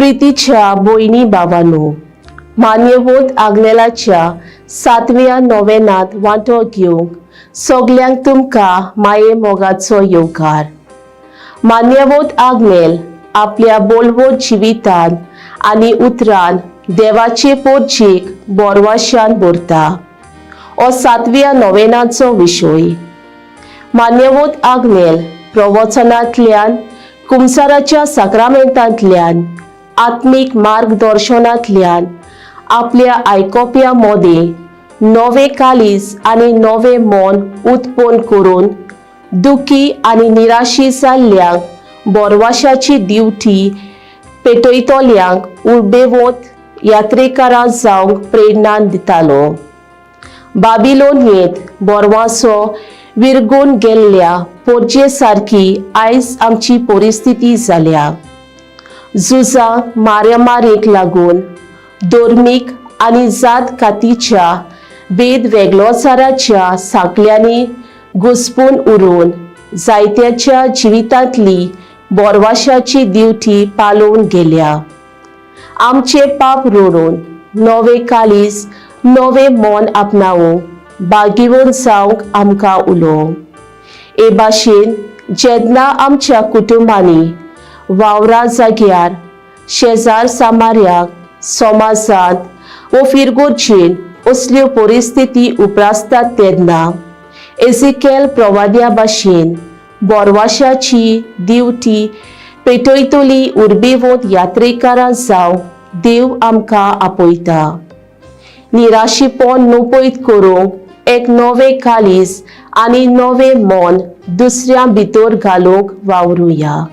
प्रितीच्या भयणी भावांनो, मान्यवंत आग्नेलाच्या सातव्या नोवेनांत वांटो घेवंक सगल्यांक तुमकां माये मोगाचो येवकार. मान्यवंत आग्नेल आपल्या बोलवत जिवितान आनी उतरान देवाचे पोर्चीक बोरवाशान भरता हो सातव्या नोवेनाचो विशय. मान्यवंत आग्नेल प्रवचनांतल्यान, कुमसाराच्या साक्रामेंतांतल्यान, आत्मीक मार्गदर्शनांतल्यान आपल्या आयकोप्या मोदें नवें काळीज आनी नवें मन उत्पन्न करून दुखी आनी निराशी जाल्ल्यांक बोरवाशाची दिवटी पेटयतल्यांक उर्बेवंत यात्रेकारां जावंक प्रेरणा दितालो. बाबिलोनियेंत बोरवासो विरगून गेल्ल्या पोरजे सारकी आयज आमची परिस्थिती जाल्या. झुजां, मारामारीक लागून, धर्मीक आनी जात कातीच्या भेद वेगळोचाराच्या सांकल्यांनी घुसपून उरून जायत्याच्या जिवितांतली बोरवाशाची दिवटी पालोवन गेल्या. आमचे पाप रोडून नवे काळीज, नवें मन आपणावूंक बागिवून जावंक आमकां उलोवं. हे भाशेन जेन्ना आमच्या कुटुंबांनी, वावरा जाग्यार, शेजार सामार्याक, समाजांत वो फिरगोर्जेन असल्यो परिस्थिती उप्रासतात तेन्ना एजिकेल प्रवाद्या भाशेन बोरवाशाची दिवटी पेटयतली उर्बेवंत यात्रेकारां जावंक देव आमकां आपयता. निराशीपण नपयत करूंक एक नवें काळीज आनी नवें मन दुसऱ्यां भितर घालूंक वावरुया.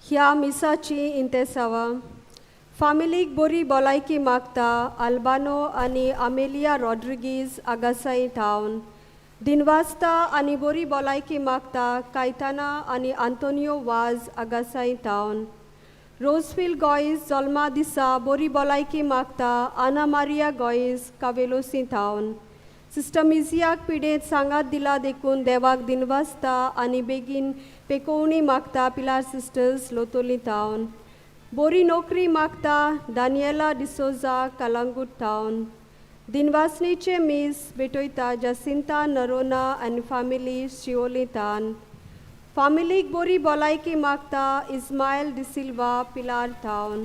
ह्या मिसाची इंतेसावा फामिलीक बरी भलायकी मागता अल्बानो आनी आमेलिया रॉड्रिगीज आगासाई थावन. दिनवास्ता आनी बरी भलायकी मागता कायताना आनी आंतोनियो वाज आगासाई थावन. रोजफील गोयस जल्मा दिसा बरी भलायकी मागता आना मारिया गोयस कावेलोसी थावन. सिस्टर मिजियाक पिडेंत सांगात दिला देखून देवाक दिनवासता आनी बेगीन पेकोवणी मागता पिलार सिस्टर्स लोतोली थावन. बोरी नोकरी मागता दानियला डिसोजा कलांगूट थावन. दिनवासणीचे मीस भेटयता जसिंता नरोना आनी फामिली शिवोली थावन. फामिलीक बोरी भलायकी मागता इस्मायल डिसिल्वा पिलार थावन.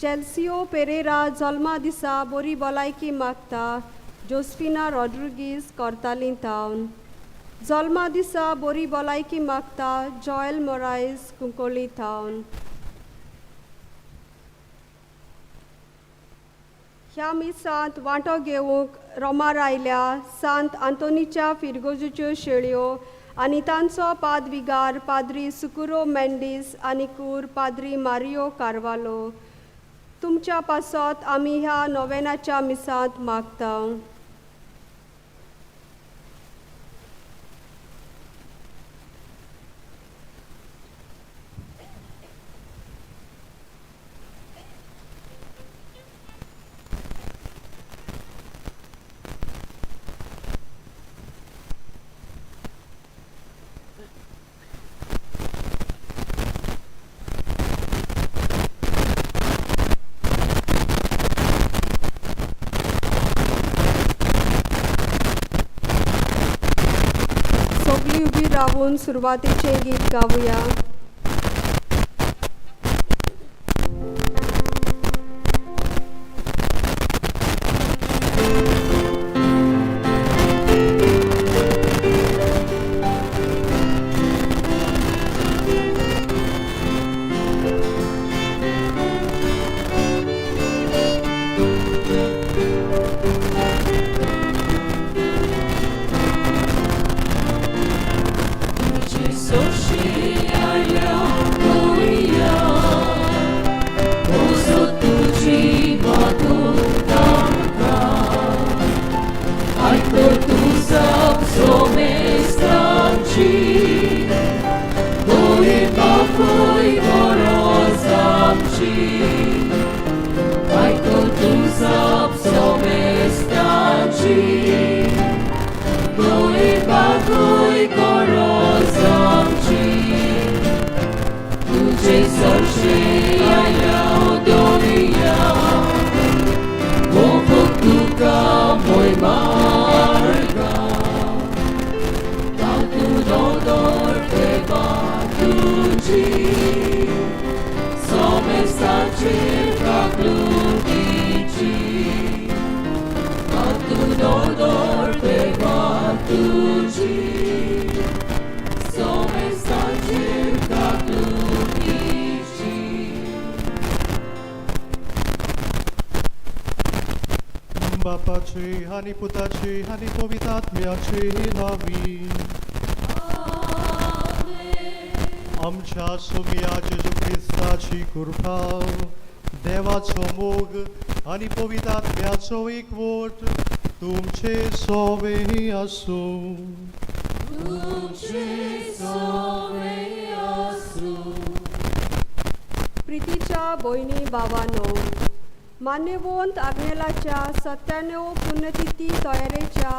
चेल्सियो पेरेरा जल्मा दिसा बोरी भलायकी मागता जोस्फिना रॉड्रिगीज कोर्ताली थावन. जल्मा दिसा बोरी भलायकी मागता जॉयल मोरायस कुंकोली थावन. ह्या मिसांत वांटो घेवंक रोमार आयल्या सांत आंतोनीच्या फिरगोजूच्यो शेळयो आनी तांचो पादविगार पाद्री सुकुरो मेंडीस आनी कूर पाद्री मारियो कार्वालो, तुमच्या पासत आमी ह्या नोवेनाच्या मिसांत मागता. सगळीं उबी रावून सुरवातेचें गीत गावया. Soşi आयको तुजप सोमेस्ताची गोय बागोय गरज आमची तुजे सरशे आयल्या दोनिया मोफूक तुका मोय मार्गा तातूं दोदोर देवा तुजी सोमेस्ताचेर काकलुतीची तातूं दोदोर देवा तुजी सोमेस्ताचेर काकलुतीची. बापाचे आनी पुताचे आनी पवित्र आत्म्याचे नांवी. आमच्या सोमिया जेजू क्रिस्ताची कृपा, देवाचो मोग आनी पवित्र आत्म्याचो एकवट तुमचे सोवे आसूं. तुमचे सोवे आसूं. प्रितीच्या भयणी भावानो, मान्यवंत आग्नेलाच्या 97 पुण्यतिथी तयारेच्या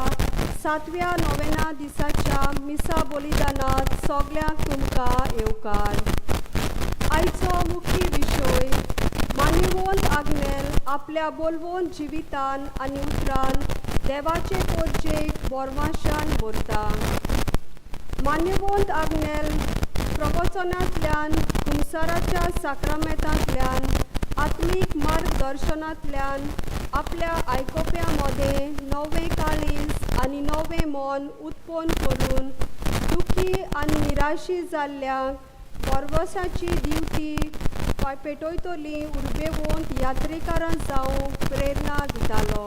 7व्या नोवेना दिसाच्या मिसा बलिदानात सगल्यांक तुमकां येवकार. आयचो मुख्य विशय मान्यवंत आग्नेल आपल्या बोलवोन जिवितान आनी उतरान देवाचे पोरजेक बोरमाशान भरता. मान्यवंत आग्नेल प्रवचनांतल्यान, कुमसाराच्या साक्रामेंतांतल्यान, आत्मीक मार्गदर्शनांतल्यान आपल्या आयकोप्या मदें नवें काळीज आनी नवें मन उत्पन्न करून दुखी आनी निराशी जाल्ल्यांक बोरवसाची दिवटी पेटयतली उर्बेवंत यात्रेकारां जावंक प्रेरणा दितालो.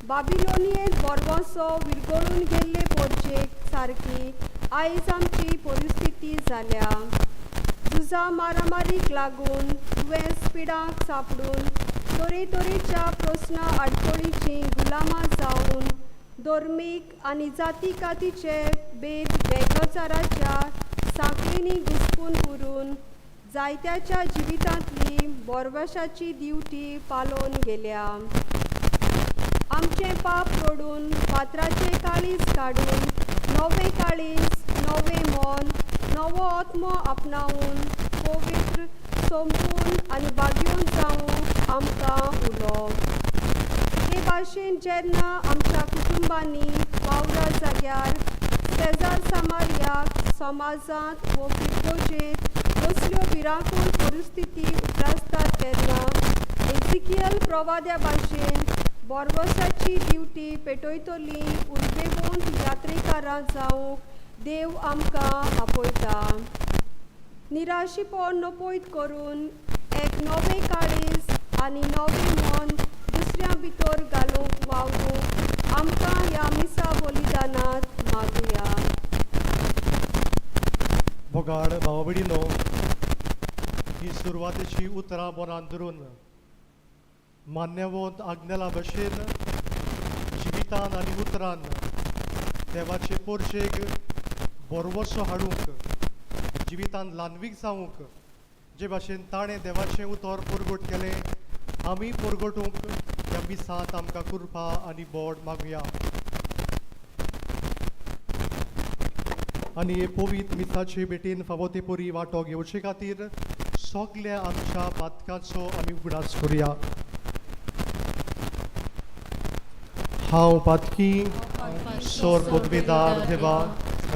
बाबिलोनियेंत बोरवसो विरगळून गेल्ले पोरचेक सारकी आयज आमची परिस्थिती जाल्या. झुजा मारामारीक लागून दुयेंस पिडांक सांपडून तरेतरेच्या प्रस्ना आडखळीचीं गुलामां जावन धर्मीक आनी जाती कातीचे भेद बेगचाराच्या सांखळींनी घुसपून उरून जायत्याच्या जिवितांतली बोरवशाची दिवटी पालोवन गेल्या. आमचें पाप रोडून फातराचें काळीज काडून नवें काळीज, नवें मन, नवो आत्मो आपणावन पवित्र संपूर्ण आनी भाग्योन जावंक आमकां उलो. हे भाशेन जेन्ना आमच्या कुटुंबांनी वावरा जाग्यार शेजार सामार्याक समाजांत वो फिरगोजेंत असल्यो भिरांकूळ परिस्थिती उप्रासतात तेन्ना एजिकियल प्रवाद्या भाशेन बोरवसाची दिवटी पेटयतली उर्बेवंत यात्रेकारां जावंक देव आमकां आपयता. निराशीपण नपयत करून एक नवें काळीज आनी नवें मन दुसऱ्या भितर घालूंक वावरूंक आमकां ह्या मिसा बलिदानांत मागुया. बोगाड भावा भयणीनो, ही सुरवातेची उतरां मनांत धरून मान्यवंत आग्नेला भशेन जिवितान आनी उतरान देवाचे पोरशेक बोरवसो हाडूंक, जिवितान ल्हानवीक जावंक जे भाशेन ताणें देवाचें उतर परगट केलें आमी परगटूंक ह्या मिसांत आमकां कृपा आनी बोड मागुया. आनी हे पवित्र मिसाचे भेटीन फावो ते परी वांटो घेवचे खातीर सगल्या आमच्या पातकाचो आमी उगडास करुया. हांव पातकी सोर पदवेदार देवा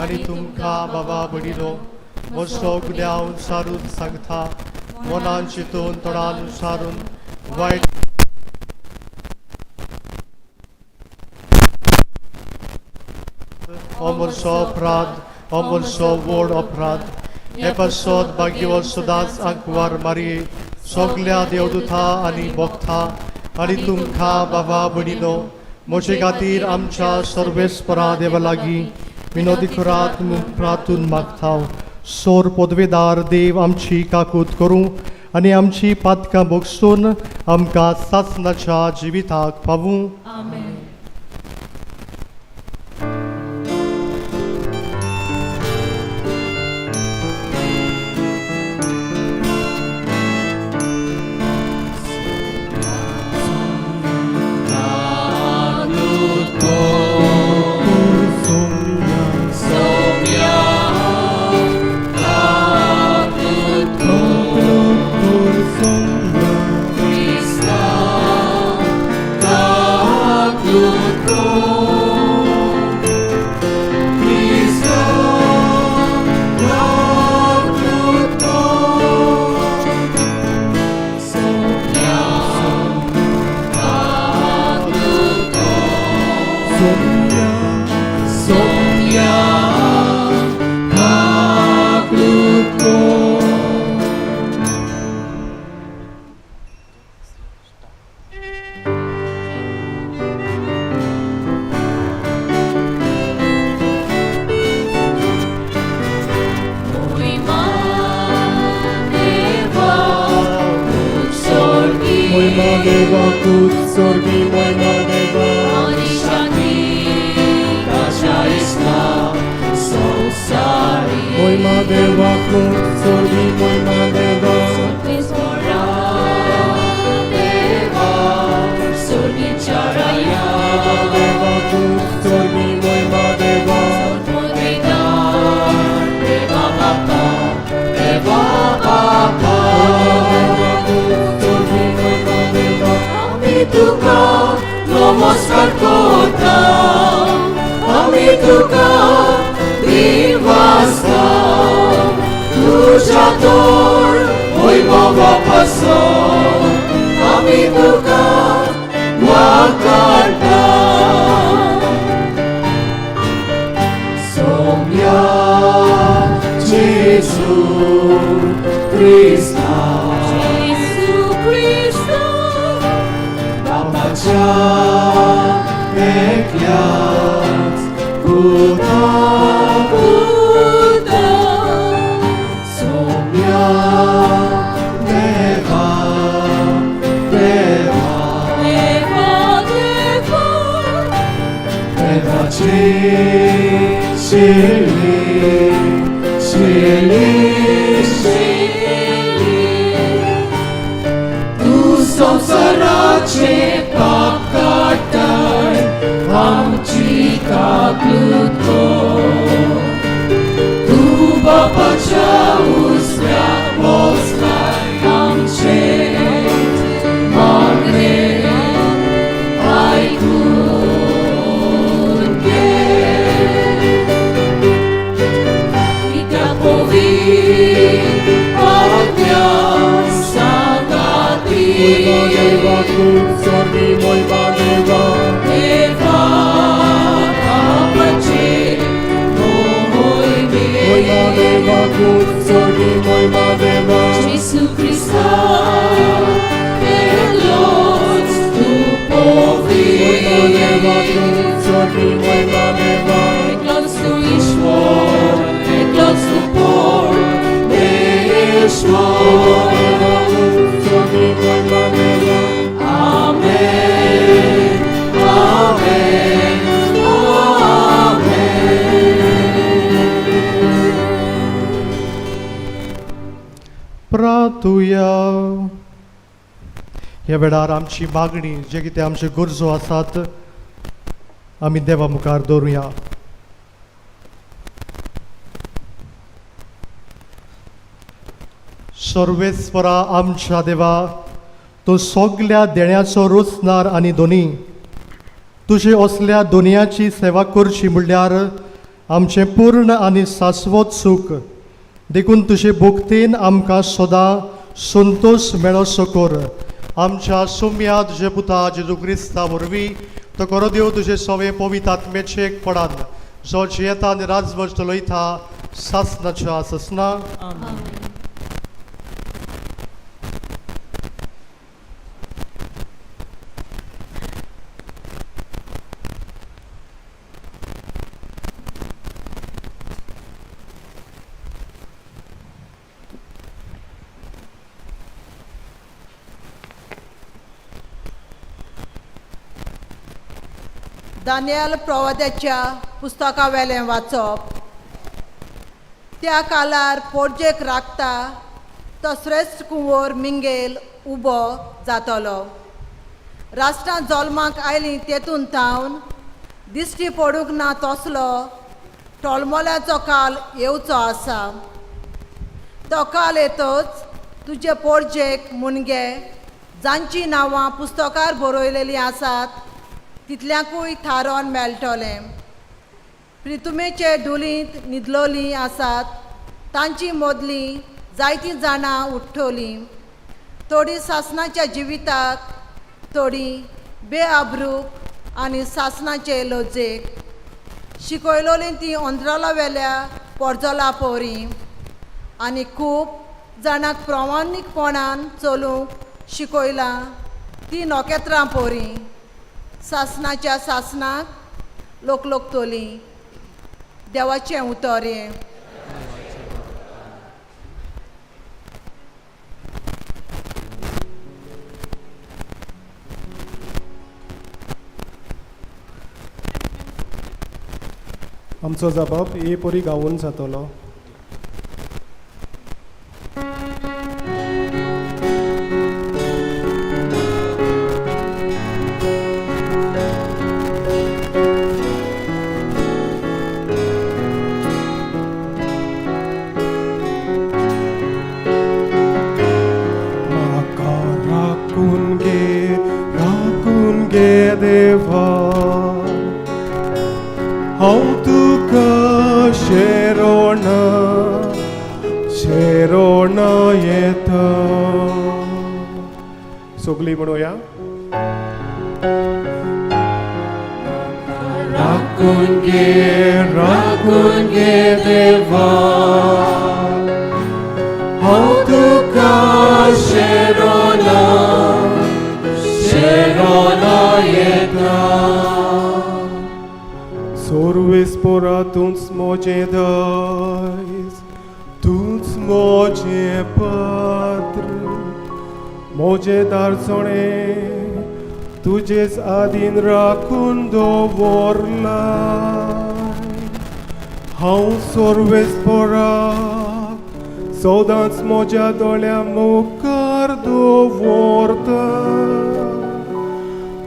आनी तुमकां बाबा वडिलो म्हजो गुन्यांव सारून सांगता, मनान चिंतून तोंडान सारून वायट हो म्हजो अपराध, हो म्हजो व्हड अपराध. हे पासत भाग्यवत सदांच आंकवार मारये सगल्या देवदूता आनी भक्ता आनी तुमकां बाबा वडिलो म्हजे खातीर आमच्या सर्वेस्परा देवा लागीं विनोदी करात प्रातून मागता. सोर पदवेदार देव आमची काकूत करूं आनी आमची पातकां भोगसून आमकां सासणाच्या जिविताक पावूं. आमेन. मोयमा देवाकूच स्वर्गी मोयमा देवा आनी शांती ताच्या इस्ना संवसारी मोयमा देवाकूच स्वर्गी मोयमा देवा सोतेस्वरा देवा सोर्गीच्या राया देवाकूच स्वर्गी मोयमा देवा सोतमोदेदार देवा बापा देवा बापा देवाकूच स्वर्गी मोयमा देवा आमी तुका नमस्कार करता आमी तुका दिवासता तुज्या तोर वैभवा पासून आमी तुका वाकाडता सोम्या जेजू क्रिस्ता जेजू क्रिस्ता बापाच्या एकल्याच पुता पुता सोम्या देवा देवा देवा देवा देवाची शिरली शिरली शिरली तूं संवसाराचे पाप काडटाय आमची काकूत कर तूं बापाच्या उजव्याक बसलाय आमचे मागणे आयकून घे कित्याक पवित्र आत्म्या सांगाती मोयमा देवाकूच स्वर्गी मोयमा देवा देवा बापाचे मोहिमे मोयमा देवाकूच स्वर्गी मोयमा देवा जेजू क्रिस्ता एकलोच तूं मोयमा पवित्र देवाकूच स्वर्गी मोयमा देवा एकलोच तूं ईश्वर एकलोच तूं परमेश्वर देवाकूच स्वर्गी मोयमा देवा आमेन आमेन आमेन प्रातुया ह्या वेळार आमची मागणी जे कितें आमच्यो गरजो आसात आमी देवा मुखार दवरुया. सर्वेस्वरा आमच्या देवा, तूं सगल्या देण्याचो रचणार आनी दोनी तुजे असल्या दुनियाची सेवा करची म्हणल्यार आमचें पूर्ण आनी शाश्वत सूख. देखून तुजे भक्तीन आमकां सदां संतोश मेळोसो कर. आमच्या सुम्या तुजे पुता जेजू क्रिस्ता वरवीं तो करो देव तुजे सवे पवित्र आत्म्याचे एक पडान जो जियेता आनी राजवंश चलयता सासनाच्या ससना. दानियल प्रवाद्याच्या पुस्तकावेलें वाचप. त्या कालार पोरजेक राखता तो श्रेश्ठ कुंवर मिंगेल उबो जातलो. राष्ट्रां जल्माक आयलीं तेतून थावन दिश्टी पडूंक ना तसलो टोलमोल्याचो काल येवचो आसा. तो काल येतच तुजे पोरजेक मुणगे जांचीं नांवां पुस्तकार बरयलेलीं आसात तितल्यांकूय थारोन मेळटलें. प्रितुमेचे डुलींत न्हिदलोलीं आसात तांची मदलीं जायतीं जाणां उठ्ठलीं. थोडीं सासणाच्या जिविताक, थोडीं बेआब्रूक आनी सासणाचे लजेक. शिकयलोलीं तीं अंद्रला वेल्या पोरजोला पोरीं आनी खूब जाणांक प्रमाणीकपणान चलूंक शिकयलां तीं नखेत्रां पोरीं. सासणाच्या सासणाक लोकलोकतोलीं. देवाचें उतर हें. आमचो जबाब हे परी गावून जातलो. म्हाका राखून घे, राखून घे देवा, हांव तुका शेरोण शेरोण येता. सगळीं म्हणुया. राखून घे, राखून घे देवा, हांव तुका शेरोना शेरोना येता. सोर्वेस्पोरा तूंच म्हजें दायज, तूंच म्हजें पात्र, म्हजें दारसणें तुजेच आदीन राखून दवरलां. हांव सोर्वेस्पोराक सदांच म्हज्या दोळ्यां मुखार दवरता.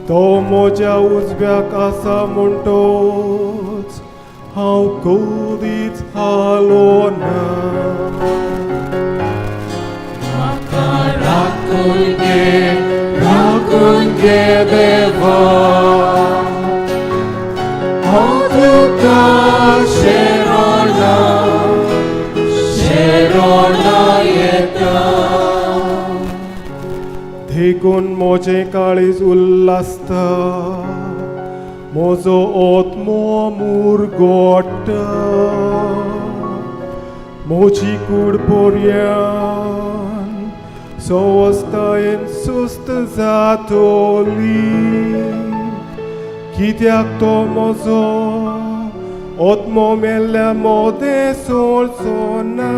तो म्हज्या उजव्याक आसा म्हणटोच हांव कदीच हालोना. म्हाका राखून घे, राखून घे देवा, हांव तुका शेरोना शेरोना येता. देखून म्हजें काळीज उल्हासता, म्हजो आत्मो मुरगोट्टा, म्हजी कूड पर्यान सवस्तायेन सुस्त जातली. कित्याक तो म्हजो आत्मो मेल्ल्या मोदें सोडचो ना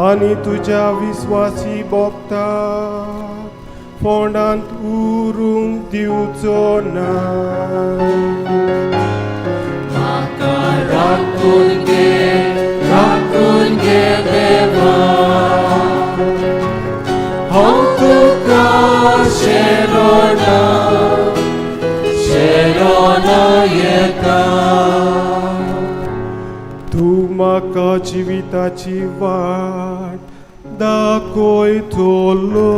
आनी तुज्या विस्वासी भक्ताक फोंडांत उरूंक दिवचो ना. म्हाका राखून घे, राखून घे देवा, हांव तुका शेरोना शेरोना येता. तूं म्हाका जिविताची वाट दाखयतलो,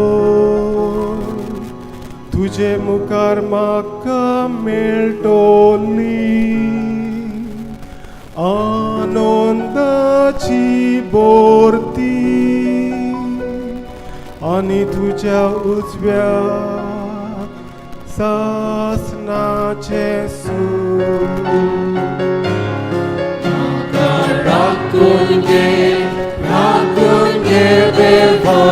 तुजे मुखार म्हाका मेळटली आनंदाची भरती आनी तुज्या उजव्याक सासणाचें सूख. म्हाका राखून घे, राखून घे देवा,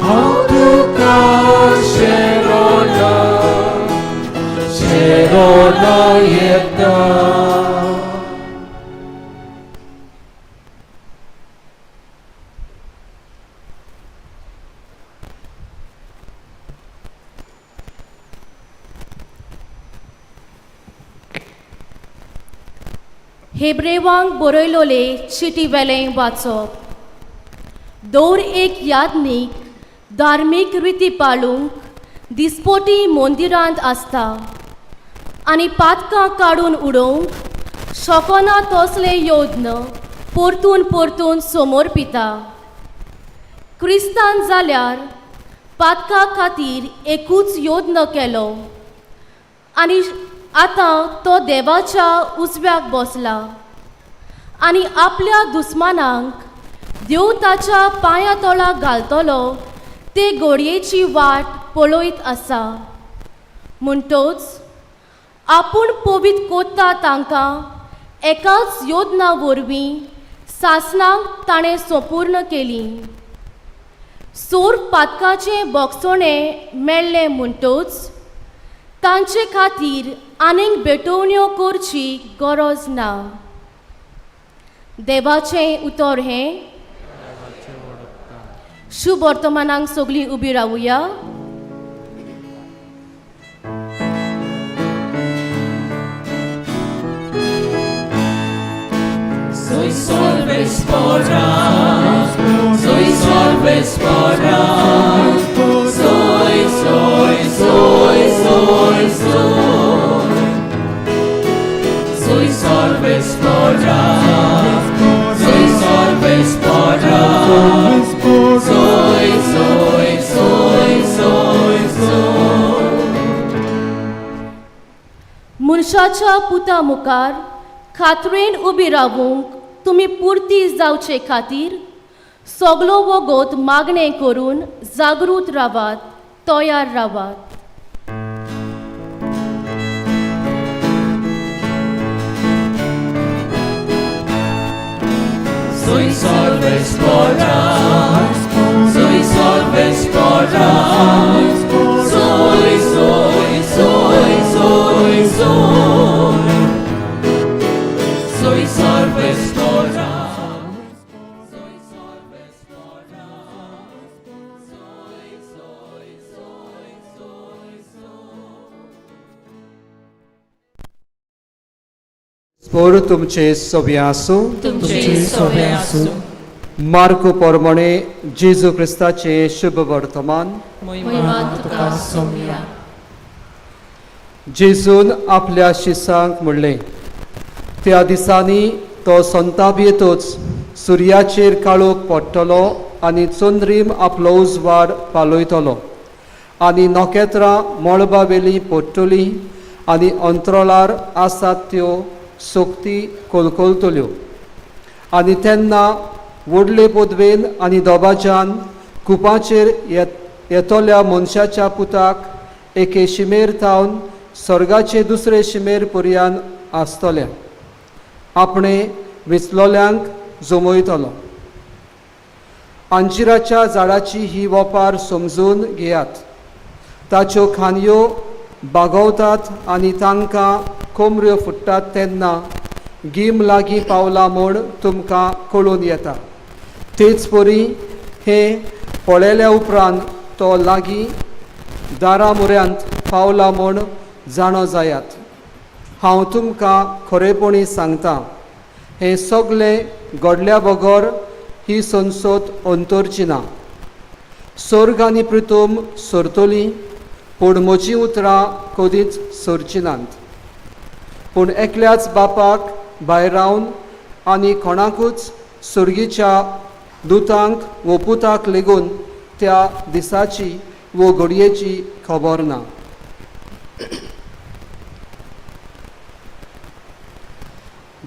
हांव तुका शेरोना शेरोना येता. हेब्रेवांक बरयलोले चिटी वेलें वाचप. दर एक यादनीक धार्मीक रिती पाळूंक दिसपोटी मंदिरांत आसता आनी पातकां काडून उडोवंक शकना तसलें यत्न परतून परतून समोर पिता. क्रिस्तान जाल्यार पातकां खातीर एकूच यत्न केलो आनी आतां तो देवाच्या उजव्याक बसला आनी आपल्या दुस्मानांक देव ताच्या पांया तळा घालतलो ते घोडयेची वाट पळयत आसा. म्हणटोच आपूण पवीत कोत्ता तांकां एकाच योजना वरवीं सासणांक ताणें संपूर्ण केली. सोर पातकाचें बोगसणें मेळ्ळें म्हणटोच तांचे खातीर आनीक भेटवण्यो करची गरज ना. देवाचें उतर हें. शुभ वर्तमानांक सगळीं उबी रावुया. Soy solves pora, soy solves pora, soy, soy, soy, soy, soy. Soy solves pora, soy solves pora, soy, soy, soy, soy, soy. मनशाच्या पुता मुखार खात्रेन उबी रावूंक तुमी पुरती जावचे खातीर सगलो वगोत मागणें करून जागृत रावात, तयार रावात. Soy solves pora, soy solves pora, soy, soy, soy, soy, soy. Soy solves pora, soy solves pora, soy, soy, soy, soy, soy. Spore तुमचे सोबे आसूं. तुमचे सोबे आसूं. मार्को प्रमाणे जेजू क्रिस्ताचे शुभ वर्तमान. महिमा तुका सोम्या. जेजून आपल्या शिसांक म्हणलें, त्या दिसांनी तो संताप येतच सुर्याचेर काळोख पडटलो आनी चंद्रीम आपलो उजवाड पालयतलो आनी नखेत्रां मळबा वेलीं पडटलीं आनी अंतराळार आसात त्यो सोकती कोलकोलतल्यो. आनी तेन्ना व्हडले पदवेन आनी दबाज्यान कुपाचेर येतल्या मनशाच्या पुताक एके शिमेर थावन स्वर्गाचे दुसरे शिमेर पर्यान आसतलें आपणे विचलोल्यांक जमयतलो. अंजिराच्या झाडाची ही वपार समजून घेयात. ताच्यो खांदयो बागवतात आनी तांकां कोमऱ्यो फुट्टात तेन्ना गीम लागीं पावला म्हूण तुमकां कळून येता. तेच परी हें पळयल्या उपरांत तो लागीं दारा म्हऱ्यांत पावला म्हूण जाणो जायात. हांव तुमकां खरेपणी सांगता, हें सगळें घडल्या बगर ही संसद अंतरची ना. सर्ग आनी प्रितम सरतली, पूण म्हजीं उतरां कदींच सरचीं नात. पूण एकल्याच बापाक भायर रावन आनी कोणाकूच सर्गीच्या दुतांक वो पुताक लेगून त्या दिसाची वो घडयेची खबर ना.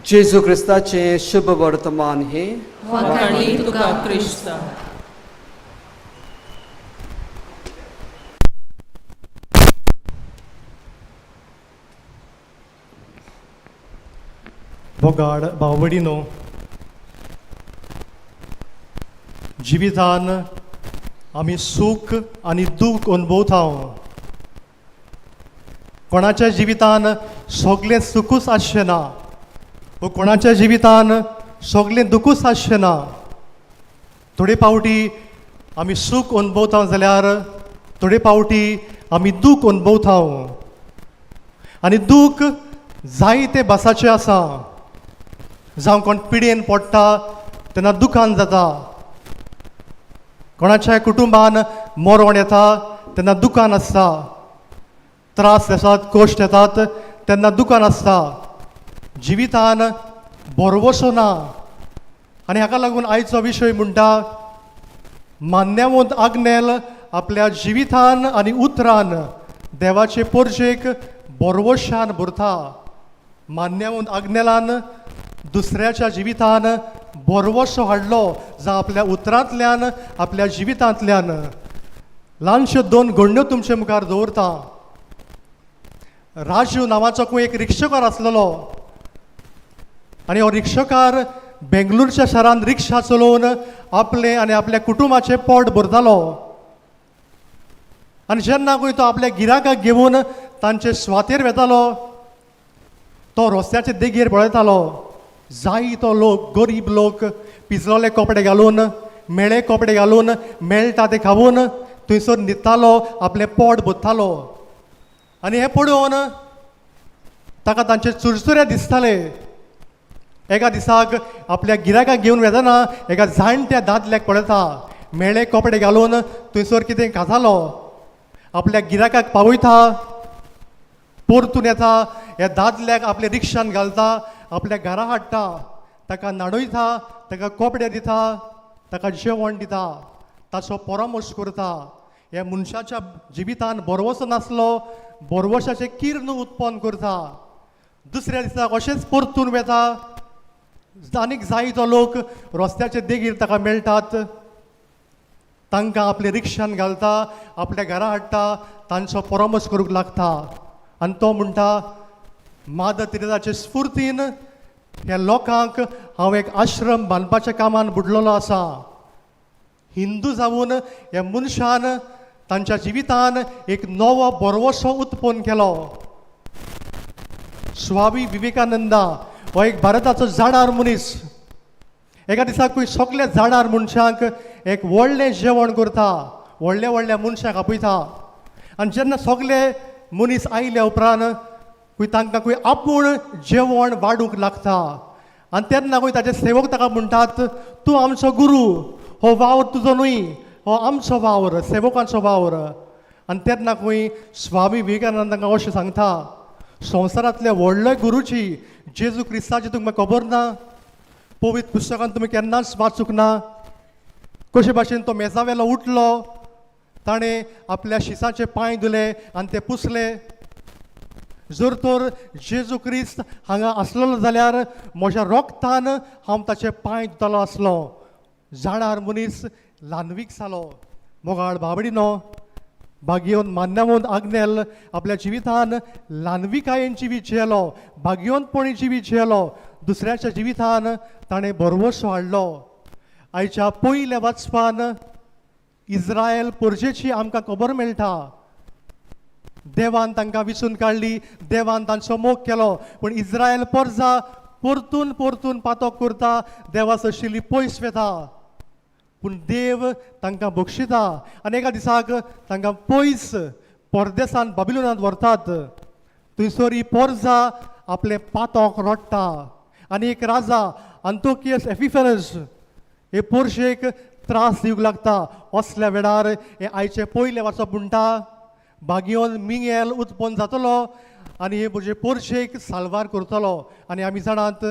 जेजू क्रिस्ताचें शुभ वर्तमान हें. वाखाणी तुका क्रिस्ता. बोगाड बावडिनो, जिवितान आमी सूख आनी दूख अनुभवता. कोणाच्या जिवितान सगळें सुखूच आसचें ना वो कोणाच्या जिवितान सगळें दुखूच आसचें ना. थोडे फावटी आमी सूख अनुभवता जाल्यार थोडे फावटी आमी दूख अनुभवता आनी दूख जायते भासाचें आसा. जावं कोण पिडेन पडटा तेन्ना दुखान जाता, कोणाच्या कुटुंबान मरण येता तेन्ना दुखान आसता, त्रास आसात कश्ट येतात तेन्ना दुखान आसता. जिवितान भरवसो ना आनी हाका लागून आयचो विशय म्हणटा मान्यवंत आग्नेल आपल्या जिवितान आनी उतरान देवाचे पोरजेक भरवशान भरता. मान्यवंत आग्नेलान दुसऱ्याच्या जिवितान भरवसो हाडलो, जावं आपल्या उतरांतल्यान आपल्या जिवितांतल्यान. ल्हानश्यो दोन घडण्यो तुमचे मुखार दवरता. राजू नांवाचो कोण एक रिक्षाकार आसलेलो आनी हो रिक्षाकार बेंगलोरच्या शारांत रिक्षा चलोवन आपलें आनी आपल्या कुटुंबाचें पोट भरतालो. आनी जेन्ना खंय तो आपल्या गिरायकाक घेवन तांचे सुवातेर वेतालो, तो रस्त्याचे देगेर पळयतालो जायतो लोक, गरीब लोक पिजलोले कपडे घालून, म्हेळे कपडे घालून, मेळटा ते खावन थंयसर न्हिदतालो, आपलें पोट भरतालो. आनी हें पळोवन ताका तांचे चुरचुरे दिसताले. एका दिसाक आपल्या गिरायकाक घेवन वेतना एका जाणट्या दादल्याक पळयता, म्हेळे कपडे घालून थंयसर कितें खातालो. आपल्या गिरायकाक पावयता, परतून येता, ह्या दादल्याक आपल्या रिक्षान घालता, आपल्या घरा हाडटा, ताका न्हाणयता, ताका कपडे दिता, ताका जेवण दिता, ताचो परामर्श करता. ह्या मनशाच्या जिवितान भरवंसो नासलो, भरवंशाचें किर्ण उत्पन्न करता. दुसऱ्या दिसाक अशेंच परतून वेता, आनीक जायतो लोक रस्त्याचे देगेर ताका मेळटात, तांकां आपले रिक्षान घालता, आपल्या घरा हाडटा, तांचो परामर्श करूंक लागता. आनी तो म्हणटा, मादर तेरेजाचे स्फुर्तीन ह्या लोकांक हांव एक आश्रम बांदपाच्या कामान बुडलेलो आसा. हिंदू जावन ह्या मनशान तांच्या जिवितान एक नवो भरवंसो उत्पन्न केलो. स्वामी विवेकानंदा हो एक भारताचो जाणार मनीस. एका दिसाकूय सगल्या जाणार मनशांक एक व्हडलें जेवण करता, व्हडल्या व्हडल्या मनशांक आपयता. आनी जेन्ना सगले मनीस आयल्या उपरांत खंय तांकां खंय आपूण जेवण वाडूंक लागता. आनी तेन्ना खंय ताचे सेवक ताका म्हणटात, तूं आमचो गुरू, हो वावर तुजो न्हय, हो आमचो वावर, सेवकांचो वावर. आनी तेन्ना खंय स्वामी विवेकानंद तांकां अशें सांगता, संवसारांतले व्हडले गुरुची जेजू क्रिस्ताची तुमकां खबर ना, पवित्र पुस्तकान तुमी केन्नाच वाचूंक ना. कशे भाशेन तो मेजावेलो उठलो, ताणें आपल्या शिसाचे पांय धुले आनी ते पुसले. जर तर जेजू क्रिस्त हांगा आसलेलो जाल्यार म्हज्या रोगतान हांव ताचे पांय धुतलो आसलो. जाणार मनीस ल्हानवीक जालो. मोगाळ बाबडिनो, भाग्योन मान्यवंत आग्नेल आपल्या जिवितान ल्हानविकायेन जिवीत जियेलो, भाग्यवंतपणी जिवीत जियेलो, दुसऱ्याच्या जिवितान ताणें भरवंसो हाडलो. आयच्या पयल्या वाचपान इस्रायल पोरजेची आमकां खबर मेळटा. देवान तांकां विसून काडली, देवान तांचो मोग केलो, पूण इस्रायल पोरजा परतून परतून पातक करता, देवा सरशिल्ली पयस वेता. पूण देव तांकां बक्षिता आनी एका दिसाक तांकां पयस परदेसान बाबिलोनांत व्हरतात. थंयसर ही पोरजा आपलें पातक रडटा आनी एक राजा अंतोकियस एफिफरस हे पोरशेक त्रास दिवंक लागता. असल्या वेळार हे आयचे पयले वाचप म्हणटा, भाग्योन मिंगेल उत्पन्न जातलो आनी हे म्हजे पोरशेक साल्वार करतलो. आनी आमी जाणात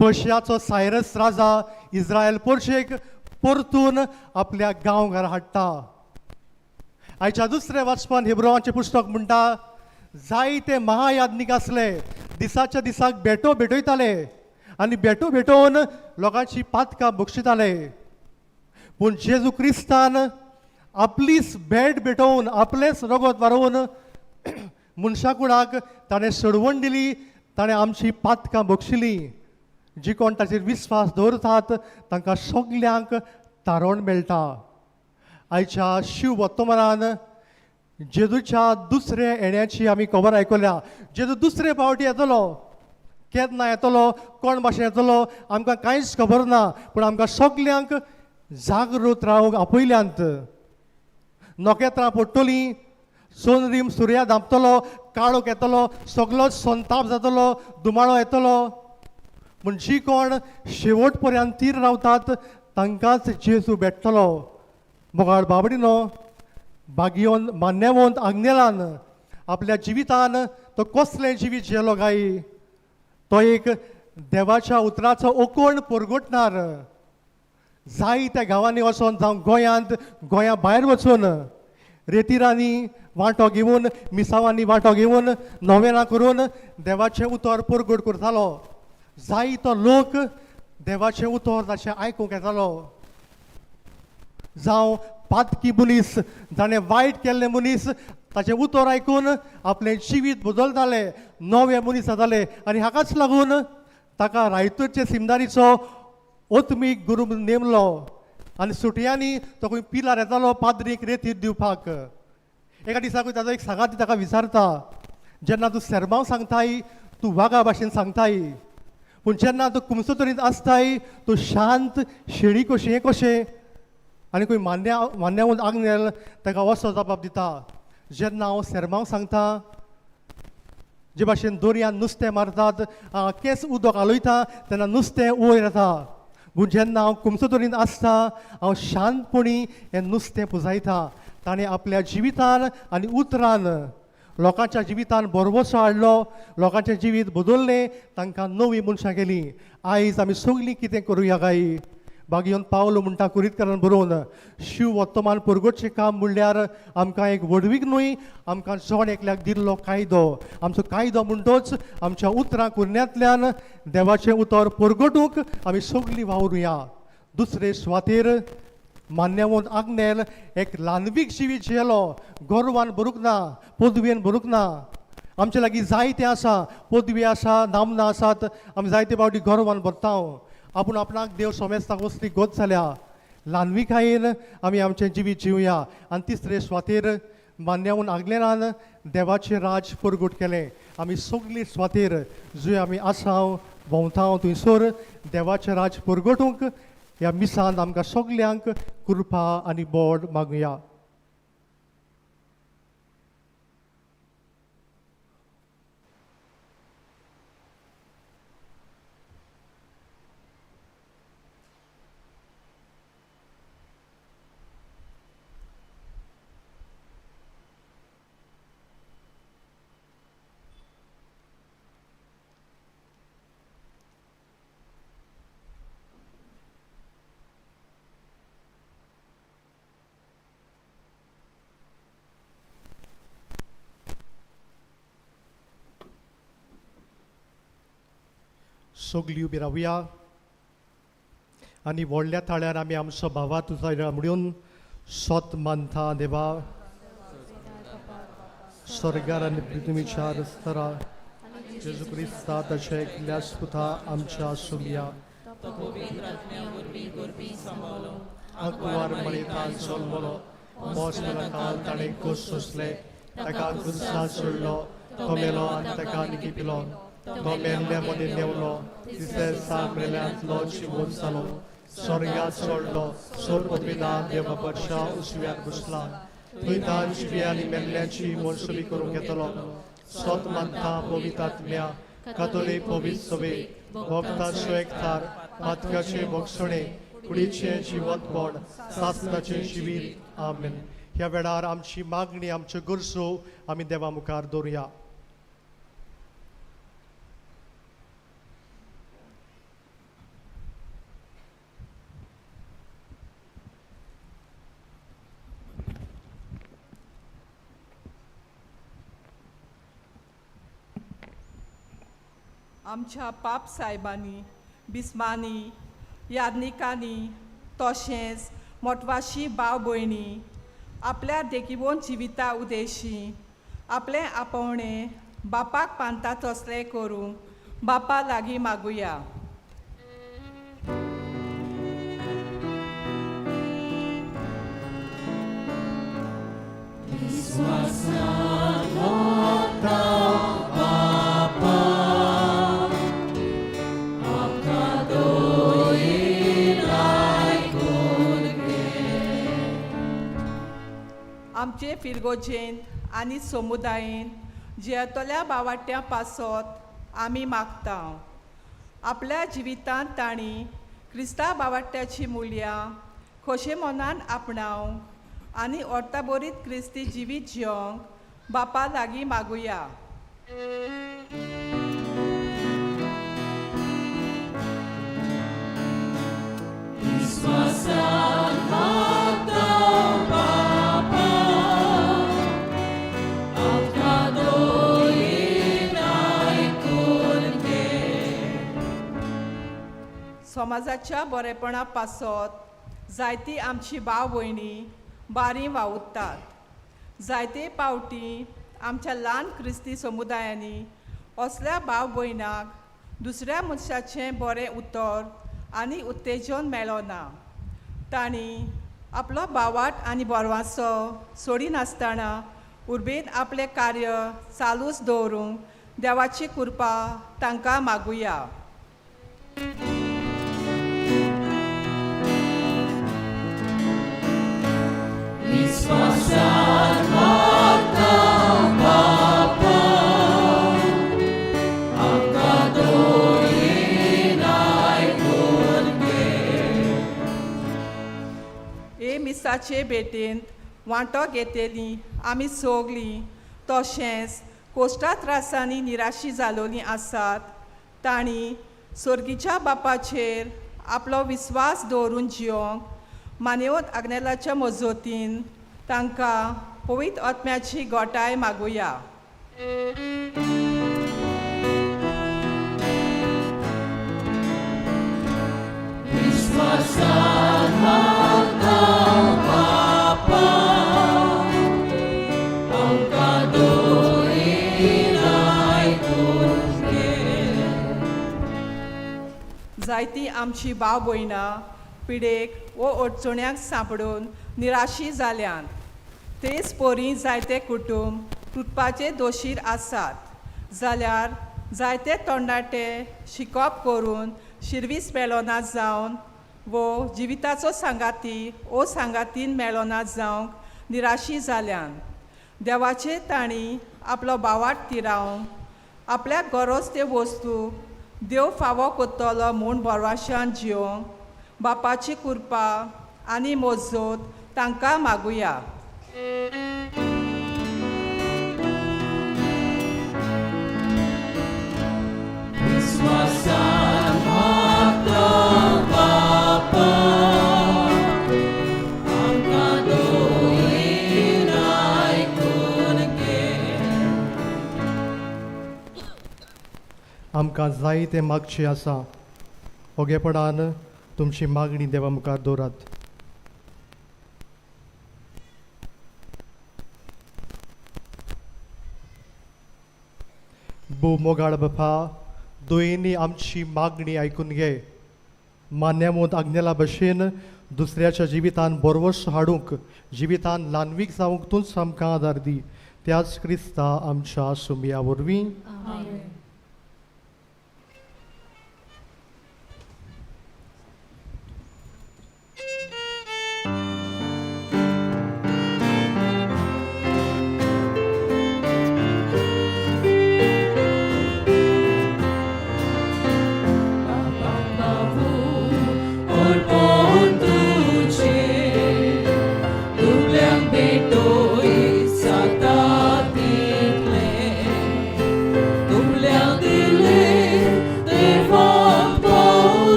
पर्शियाचो सायरस राजा इस्रायल पोरशेक परतून आपल्या गांव घरा हाडटा. आयच्या दुसऱ्या वाचपान हेब्रोवाचें पुस्तक म्हणटा, जायते महायाज्ञीक आसले, दिसाच्या दिसाक भेटो भेटयताले आनी भेटो भेटोवन लोकांची पातकां बक्षिताले. पूण जेजू क्रिस्तान आपलीच भेट भेटोवन, आपलेंच रगत वारोवन मनशा कुडाक ताणें सोडवण दिली, ताणें आमची पातकां बक्षिली. जी कोण ताचेर विस्वास दवरतात तांकां सगल्यांक तारण मेळटा. आयच्या शिव वर्तमानान जेजूच्या दुसऱ्या येण्याची आमी खबर आयकल्या. जेजू दुसरे फावटी येतलो, केन्ना येतलो, कोण भाशेन येतलो आमकां कांयच खबर ना, पूण आमकां सगल्यांक जागृत रावंक आपयल्यांत. नखेत्रां पडटलीं, सोनरीम सुर्या धांपतलो, काळोख येतलो, सगलो संताप जातलो, दुमाळो येतलो. पूण जी कोण शेवट पर्यंत तीर रावतात तांकांच जेजू भेटतलो. मोगाळ बाबडिनो, भाग्योन मान्यवंत आग्नेलान आपल्या जिवितान तो कसलें जिवीत जियेलो काय? तो एक देवाच्या उतराचो ओकोण परगटणार. जायत्या गांवांनी वचोन, जावं गोंयांत, गोंया भायर वचून रेतिरांनी वांटो घेवन, मिसावांनी वांटो घेवन, नोवेनां करून देवाचें उतर परगट करतालो. जायतो लोक देवाचें उतर ताचें आयकूंक येतालो. जावं पातकी मनीस, जाणें वायट केल्ले मनीस ताचें उतर आयकून आपलें जिवीत बदलताले, नवे मनीस जाताले. आनी हाकाच लागून ताका रायतूरचे सिमदारीचो ओतमीक गुरू नेमलो आनी सुटयांनी तो खंय पिलार येतालो पाद्रीक रेतीर दिवपाक. एका दिसाकूय ताचो एक सांगाती ताका विचारता, जेन्ना तूं सेरमांव सांगताय तूं वागा भाशेन सांगताय, पूण जेन्ना तूं कुमसोतरींत आसताय तूं शांत शेळी कशी, हें कशें? आनी खंय मान्यावंत आग्नेल ताका असो जबाब दिता, जेन्ना हांव सेरमांव सांगता जे भाशेन दर्यान नुस्तें मारतात, केंस उदक हालयता तेन्ना नुस्तें वयर येता. पूण जेन्ना हांव कुमसोदोरीन आसता हांव शांतपणी हें नुस्तें पुजायता. ताणें आपल्या जिवितान आनी उतरान लोकांच्या जिवितान भरवंसो हाडलो, लोकांचें जिवीत बदललें, तांकां नवीं मनशां केलीं. आयज आमी सगळीं कितें करुया काय? बागयोन पावलो म्हणटा कुरीतकारान बरोवन, शिव वर्तमान परगटचें काम म्हणल्यार आमकां एक व्हडवीक न्हय, आमकां जण एकल्याक दिल्लो कायदो. आमचो कायदो म्हणटोच आमच्या उतरां कुरण्यांतल्यान देवाचें उतर परगटूंक आमी सगळीं वावरुया. दुसरे सुवातेर मान्यवंत आग्नेल एक ल्हानवीक जिवीत झेलो, गर्वान भरूंक ना, पदवेन भरूंक ना. आमचे लागीं जायतें आसा, पदवी आसा, नामनां आसात, आमी जायते फावटी गर्वान भरता. आपूण आपणाक देव सोमेस्ताक वसली गोत जाल्या. ल्हानविकायेन आमी आमचें जिवीत जिवया. आनी तिसरे सुवातेर मान्यवंत आग्नेलान देवाचें राज परगट केलें. आमी सगळीं सुवातेर जंय आमी आसा भोंवता थंयसर देवाचें राज परगटूंक ह्या मिसान आमकां सगल्यांक कृपा आनी बोड मागुया. सगळीं उबी रावया आनी व्हडल्या थाळ्यार आमी आमचो भावा तुजो म्हणून सोत मानता. देवा स्वर्गार आनी पृथ्वीच्या रस्तरा जेजू क्रिस्ता ताच्या एकल्या पुता आमच्या सुमया आंकवार मरेतान जल्मलो, मोस काल ताणें खोस सोंसले, ताका क्रुसार सोडलो, तो मेलो आनी ताका निकिपिलो, तो मेल्ल्या मदीं देंवलो, तिसऱ्या दिसा मेल्ल्यांतलो जिवोत जालो, स्वर्गात चडलो, सोर पदवीदार देवा उजव्यार बसला, थंय तान जिव्या आनी मेल्ल्याची मनसुली करूंक येतलो. सोत मानता पवित्र कातोलीक पवित्र सभे, भक्ताचो एकठार, पातकाचे भोगसणे, कुडीचें जिवंतपण, सासणाचें जिवीत. आमेन. ह्या वेळार आमची मागणी, आमच्यो गरजो आमी देवा मुखार दवरुया. आमच्या पाप सायबांनी, बिस्मांनी, यादनिकांनी, तशेंच मोटवाशी भाव भयणी आपल्या देखीवन जिविता उदेशी आपलें आपोवणें बापाक पानता तसलें करूंक बापा लागीं मागुया. आमचे फिरगोजेंत आनी समुदायेंत जियेतल्या बावाट्यां पासत आमी मागता. आपल्या जिवितांत तांणी क्रिस्तांव बावाट्याची मुल्यां खोशे मनान आपणावंक आनी अर्ताबरीत क्रिस्ती जिवीत जियोंक बापा लागीं मागुया. समाजाच्या बरेपणा पासत जायती आमची भाव भयणी बारी वावुरतात. जायते पावटी आमच्या ल्हान क्रिस्ती समुदायांनी असल्या भाव भयणाक दुसऱ्या मनशाचें बरें उतर आनी उत्तेजन मेळना. तांणी आपलो भावाट आनी बरवासो सोडिनासतना उर्बेन आपलें कार्य चालूच दवरूंक देवाची कृपा तांकां मागुया. विश्वासान मागता बापा, मिसाचे भेटेंत वांटो घेतली आमी सगलीं तशेंच कोश्टा त्रासांनी निराशी जालोलीं आसात तांणी सोर्गीच्या बापाचेर आपलो विस्वास दवरून जियोंक मानेवत आग्नेलाच्या मजतीन तांकां पवित्र आत्म्याची गोटाय मागुया. जायती आमची भाव भयणां पिडेक वो अडचण्यांक सांपडून निराशी जाल्यान तेच पोरी जायते कुटुंब तुटपाचे दोशीर आसात जाल्यार जायते तोंडाटे शिकप करून शिरवीस मेळना जावन वो जिविताचो सांगाती ओ सांगातीन मेळना जावंक निराशी जाल्यान देवाचे तांणी आपलो बावाट तिरावंक आपल्याक गरज त्यो वस्तू देव फावो कोत्तलो म्हूण भरवाशान जियोंक बापाची कृपा आनी मजत तांकां मागुया. आमकां जाय तें मागचें आसा. ओगेपणान तुमची मागणी देवा मुखार दवरात. भोव मोगाळ बापा, दोयनी आमची मागणी आयकून घे. मान्यामोत आग्नेला भशेन दुसऱ्याच्या जिवितान बरवस हाडूंक, जिवितान ल्हानवीक जावंक तूंच आमकां आदार दी. त्याच क्रिस्ता आमच्या सुमया वरवीं.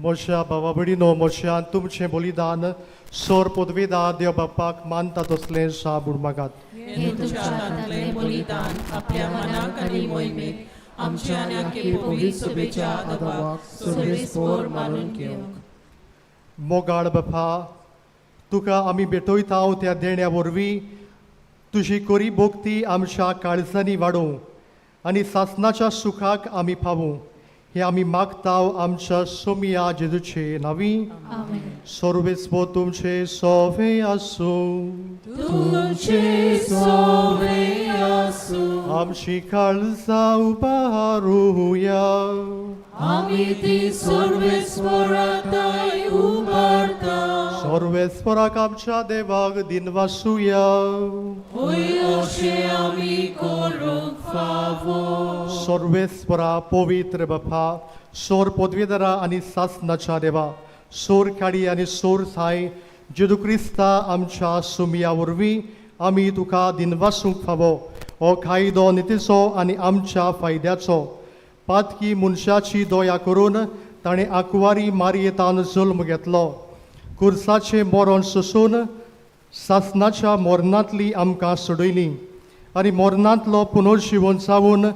मोशा बाबा भयणीनो, मोशान तुमचें बलिदान सोर पदवेदा देव बापाक मानता तसलें साबूड मागात. हें तुमच्या हातांतलें बलिदान आपल्या मनाक आनी मोहिमेक आमच्या आनी आख्खे पवित्र सभेच्या आदावाक सर्वेस्पोर मानून घेवंक. मोगाळ बापा, तुका आमी भेटयता त्या देण्या वरवीं तुजी कोरी भोक्ती आमच्या काळजांनी वाडोवं आनी सासनाच्या सुखाक आमी पावूं हे आमी मागता आमच्या सोमिया जेजूचे नावी. सर्वेस्पोर तुमचे सोवे आसूं. तुमचे सोवे आसूं. आमची काळजां उबारुया. आमी ती सर्वेस्पोराताय उबारता. सर्वेस्पोराक आमच्या देवाक दिनवासुया. होय अशें आमी करूंक फावो. सर्वेस्परा पवित्र बापा, सोर पदवेदारा आनी सासनाच्या देवा, सोर काडी आनी सोर साय जेजू क्रिस्ता आमच्या सुमया वरवीं आमी तुका दिनवासूंक फावो. हो कायदो नितीचो आनी आमच्या फायद्याचो. पातकी मनशाची दया करून ताणें आंकवारी मारयेतान जल्म घेतलो. कुर्साचें मरण सोसून सासनाच्या मोरनांतली आमकां सोडयली आनी मोरनांतलो पुनर्जिवन जावन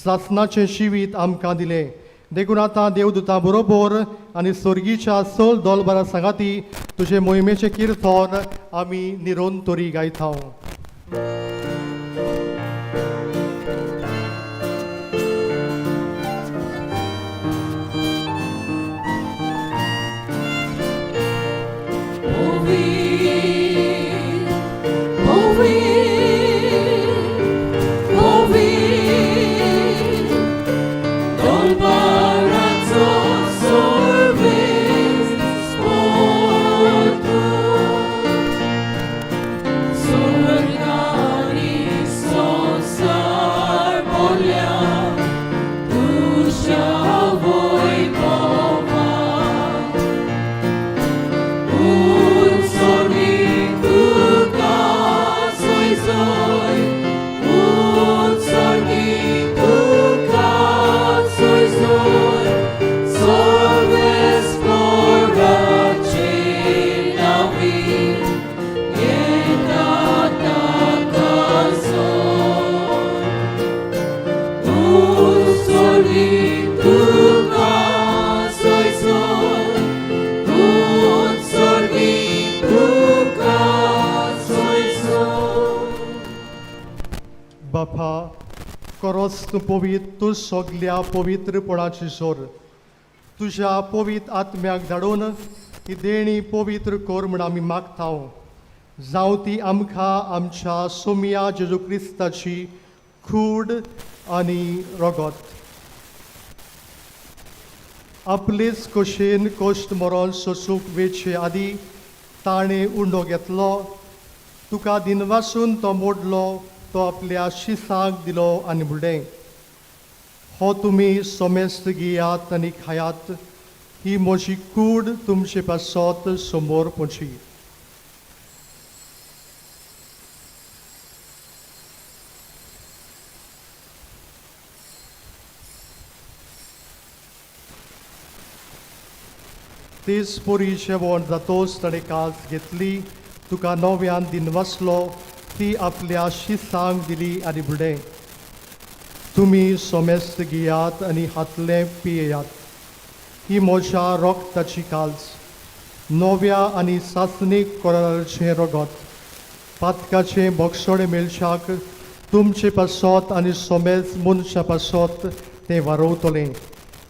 सासनाचें जिवीत आमकां दिलें. देखून आतां देवदूतां बरोबर आनी स्वर्गीच्या सोल दोलबरा सांगाती तुजे मोहिमेचें किर्तन आमी निरंतरी गायता. बापा, करोच तूं पवित्र, तूं सगल्या पवित्रपणाची सोर तुज्या पवित्र आत्म्याक धाडून ही देणी पवित्र कर म्हूण आमी मागता. जावं ती आमकां आमच्या सोमया जेजू क्रिस्ताची कूड आनी रगत. आपलेच कशेन कश्ट मरोन सोसूंक वेचे आदी ताणें उंडो घेतलो, तुका दिनवासून तो मोडलो, तो आपल्या शिसाक दिलो आनी म्हणलें, हो तुमी सोमेस्त घेयात आनी खायात, ही म्हजी कूड तुमचे पासत समोर पोची. तेच परी जेवण जातोच ताणें कास घेतली, तुका नव्यान दिनवासलो, ती आपल्या शिसांक दिली आनी म्हणलें, तुमी सोमेस्त घेयात आनी हातलें पियेयात, ही म्हज्या रोगताची काल्स, नव्या आनी सासणीक कोराचें रगत, पातकाचें बोगसोणें मेळशाक तुमचे पासत आनी सोमेज मनशा पासत तें वारोवतलें.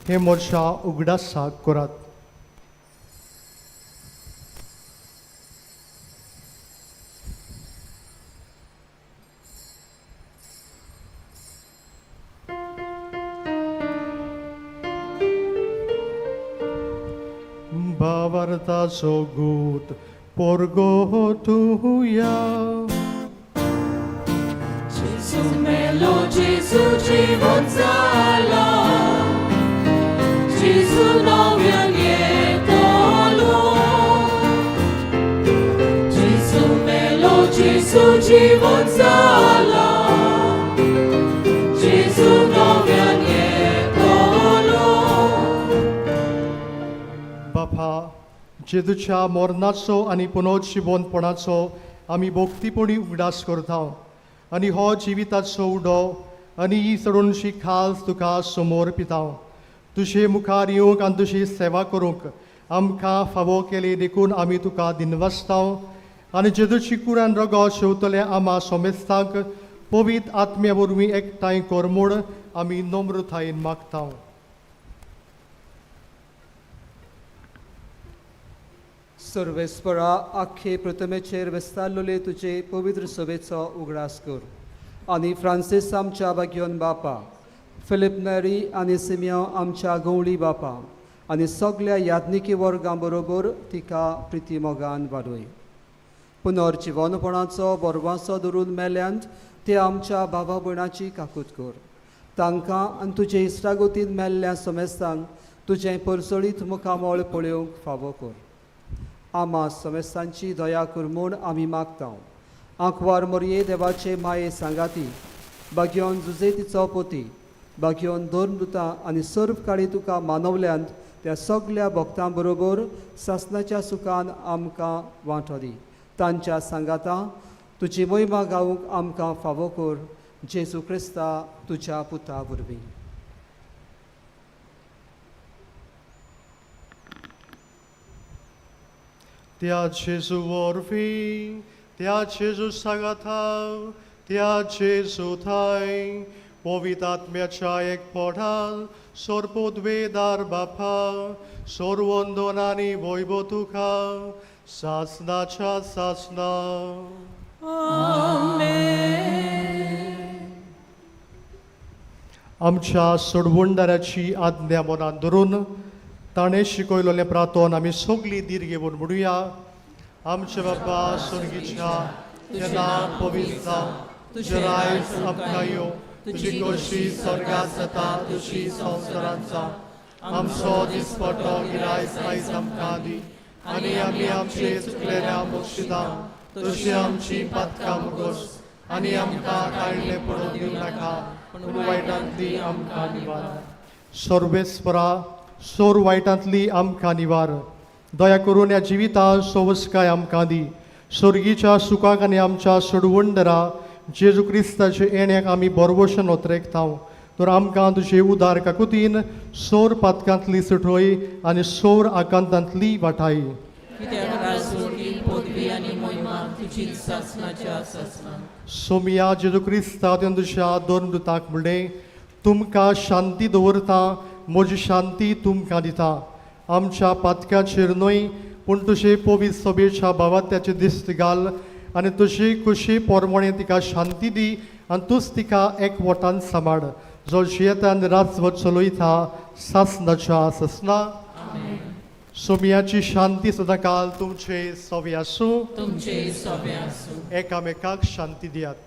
हें म्हज्या उगडासाक करात. भावार्थाचो गूट पोरगोटुया. Gesù melo, Gesù जीवन जाला, Gesù नव्यान येतलो. Gesù melo, Gesù जीवन जाला, Gesù नव्यान येतलो. बापा, जेजूच्या मरणाचो आनी पुनर्जिवनपणाचो आमी भक्तीपणी उगडास करता आनी हो जिविताचो उडो आनी ही चडोवची खास तुका समोर पिता. तुजे मुखार येवंक आनी तुजी सेवा करूंक आमकां फावो केली देखून आमी तुका दिनवासता आनी जेजूची कुरान रगत शेवतले आमा सोमेस्तांक पवित्र आत्म्या वरवीं एकठांय कर म्हूण आमी नम्रतायेन मागता. सर्वेस्परा, आख्खे प्रतिमेचेर विस्तारलेले तुजे पवित्र सभेचो उगडास कर आनी फ्रांसीस आमच्या बाग्योन बापा, फिलीप नेरी आनी सिमियो आमच्या गवळी बापा आनी सगल्या याज्ञिकी वर्गां बरोबर तिका प्रिती मोगान वाडय. पुनर्जिवनपणाचो बरवासो धरून मेल्यांत ते आमच्या भावा भयणाची काकूत कर. तांकां आनी तुजे इश्टागतीन मेल्ल्या समेस्तांक तुजें परसळीत मुखामळ पळोवंक फावो कर. आमा समेस्तांची दया कर म्हूण आमी मागता. आंकवार मोरये देवाचे माये सांगाती, बागयोन जुजे तिचो पोती, बागयोन धर्मदुतां आनी सर्व काळी तुका मानवल्यांत त्या सगल्या भक्तां बरोबर सासनाच्या सुखान आमकां वांटो दी. तांच्या सांगाता तुजी मोहिमा गावूंक आमकां फावो कर, जेजू क्रिस्ता तुज्या पुता वरवीं. त्या जेजू वरवीं, त्या जेजू सांगाता, त्या जेजू थाय पवित्र आत्म्याच्या एकपणान सोरपोदवेदार बापा सोरवंदन आनी वैभव तुका सासनाच्या सासना. आमच्या सोडवणदाराची आज्ञा मनान धरून ताणें शिकयलेलें प्रार्थन आमी सगळीं धीर घेवन म्हणुया. आमचे बाबा स्वर्गीच्या, तुजें नांव पवित्र जावं, तुजें रायज आमकां येवं, तुजी खोशी स्वर्गांत जाता तशी संवसारांत जावं. आमचो दिसपटो गिरायस आयज आमकां दी आनी आमी आमचे चुकलेल्या बक्षिता तशी आमची पातकां मुगोस आनी आमकां काडले पडोवन दिवं नाका, पूण वायटांतली आमकां निवार. सर्वेस्परा, सोर वायटांतली आमकां निवार. दया करून ह्या जिवितांत सोवसकाय आमकां दी. स्वर्गीच्या सुखाक आनी आमच्या सोडवणदरा जेजू क्रिस्ताचे येण्याक आमी बरवशन ओतरेकता. तर आमकां तुजे उदार काकुतीन सोर पातकांतली सुटोय आनी सोर आकांतांतली वाटाय. कित्याक राजवटी, पदवी आनी मोहिमा तुजी सासनाच्या सासना. सोमिया जेजू क्रिस्ता तुवें तुज्या दोन दुताक म्हणलें, तुमकां शांती दवरता, म्हजी शांती तुमकां दिता. आमच्या पातकाचेर न्हय पूण तुजे पवित्र सभेच्या भावात्याचे दिश्ट घाल आनी तुजी खुशी पोरमणे तिका शांती दी आनी तूंच तिका एकवटान सांबाळ, जो जियेता आनी राजवट चलयता सासनाच्या सासना. सोमियाची शांती सदांकाल तुमचे सवे आसूं. तुमचे सोबे आसूं. एकामेकाक शांती दियात.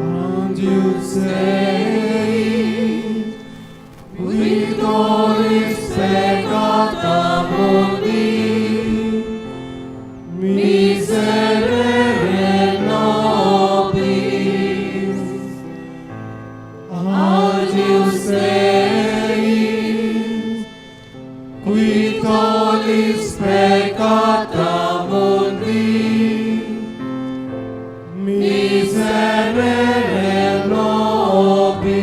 And you say, with all peccata mundi, miserere nobis. Agius Dei, qui tollis peccata mundi, miserere nobis.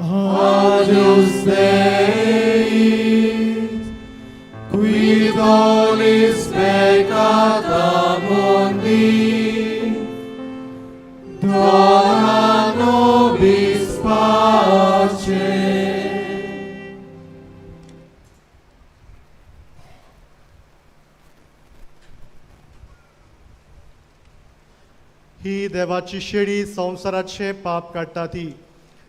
Agius Dei, qui tollis peccata mundi, dona nobis pace. ही देवाची शेळी संवसाराचे पाप काडटा ती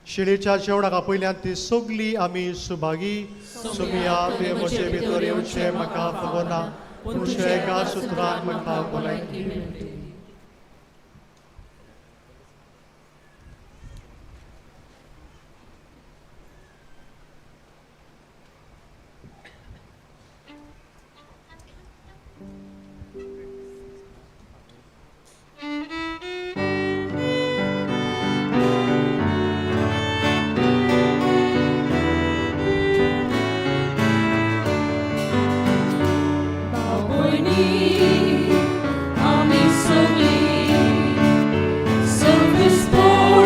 शेळीच्या जेवणाक आपयल्यान ती सगळी आमी सुभागी. सोमिया, तुवें म्हजे भितर येवचें म्हाका खबर ना, पूण तुज्या एका सुत्रान म्हाका भलायकी मेळटली. भाव-भयणी, आमी सगळीं सर्वेस्पराची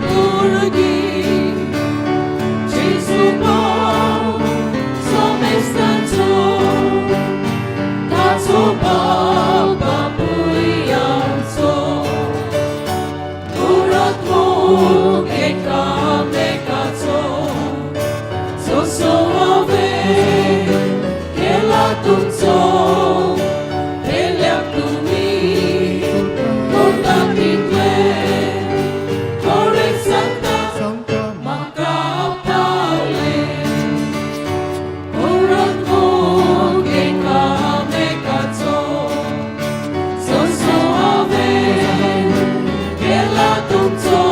भुरगीं. जेजू भाव समेस्तांचो, ताचो बाप बापूय आमचो. उरत मोग एकामेकाचो, जसो हांवें केला तुमचो, पेल्याक तुमी करता तितलें. थोडें सांगता म्हाका पावलें, उरत मोग एकामेकाचो, जसो हांवें केला तुमचो,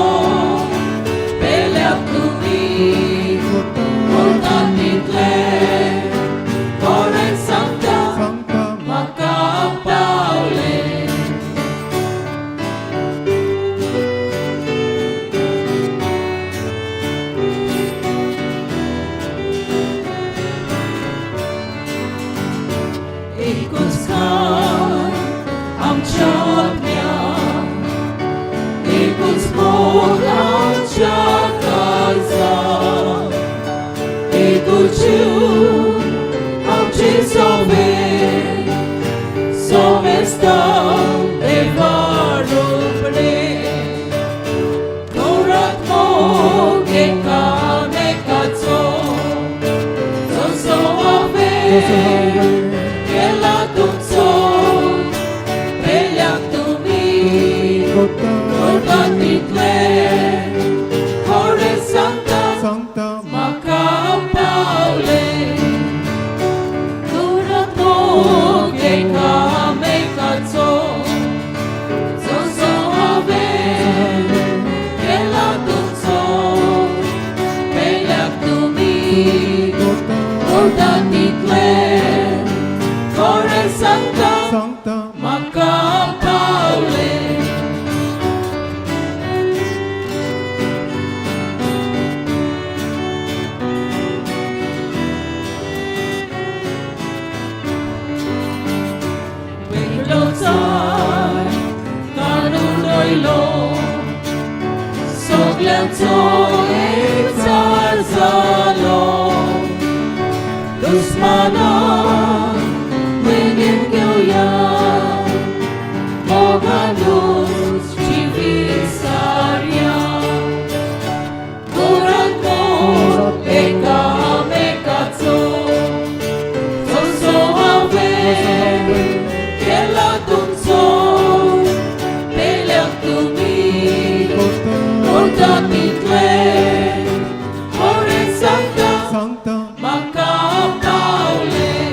पेल्याक मोग एकामेकाचो जसो हांवें केला तुमचो पेल्याक तुमी करता तितलें खरें सांगता सांगता म्हाका पावलें करात मोग एकामेकाचो जसो हांवें केला तुमचो पेल्याक तुमी करता तितलें खरें सांगता सांगता म्हाका पावलें. वेगळो चार काडून उडयलो सगल्यांचो एक चार जालो दुस्मानाक वेगेन घेवया मोगानूच जिवीत सारया करात मोग एकामेकाचो जसो हांवें केला तुमचो पेल्याक तुमी करता तितलें खरें सांगता सांगता म्हाका पावलें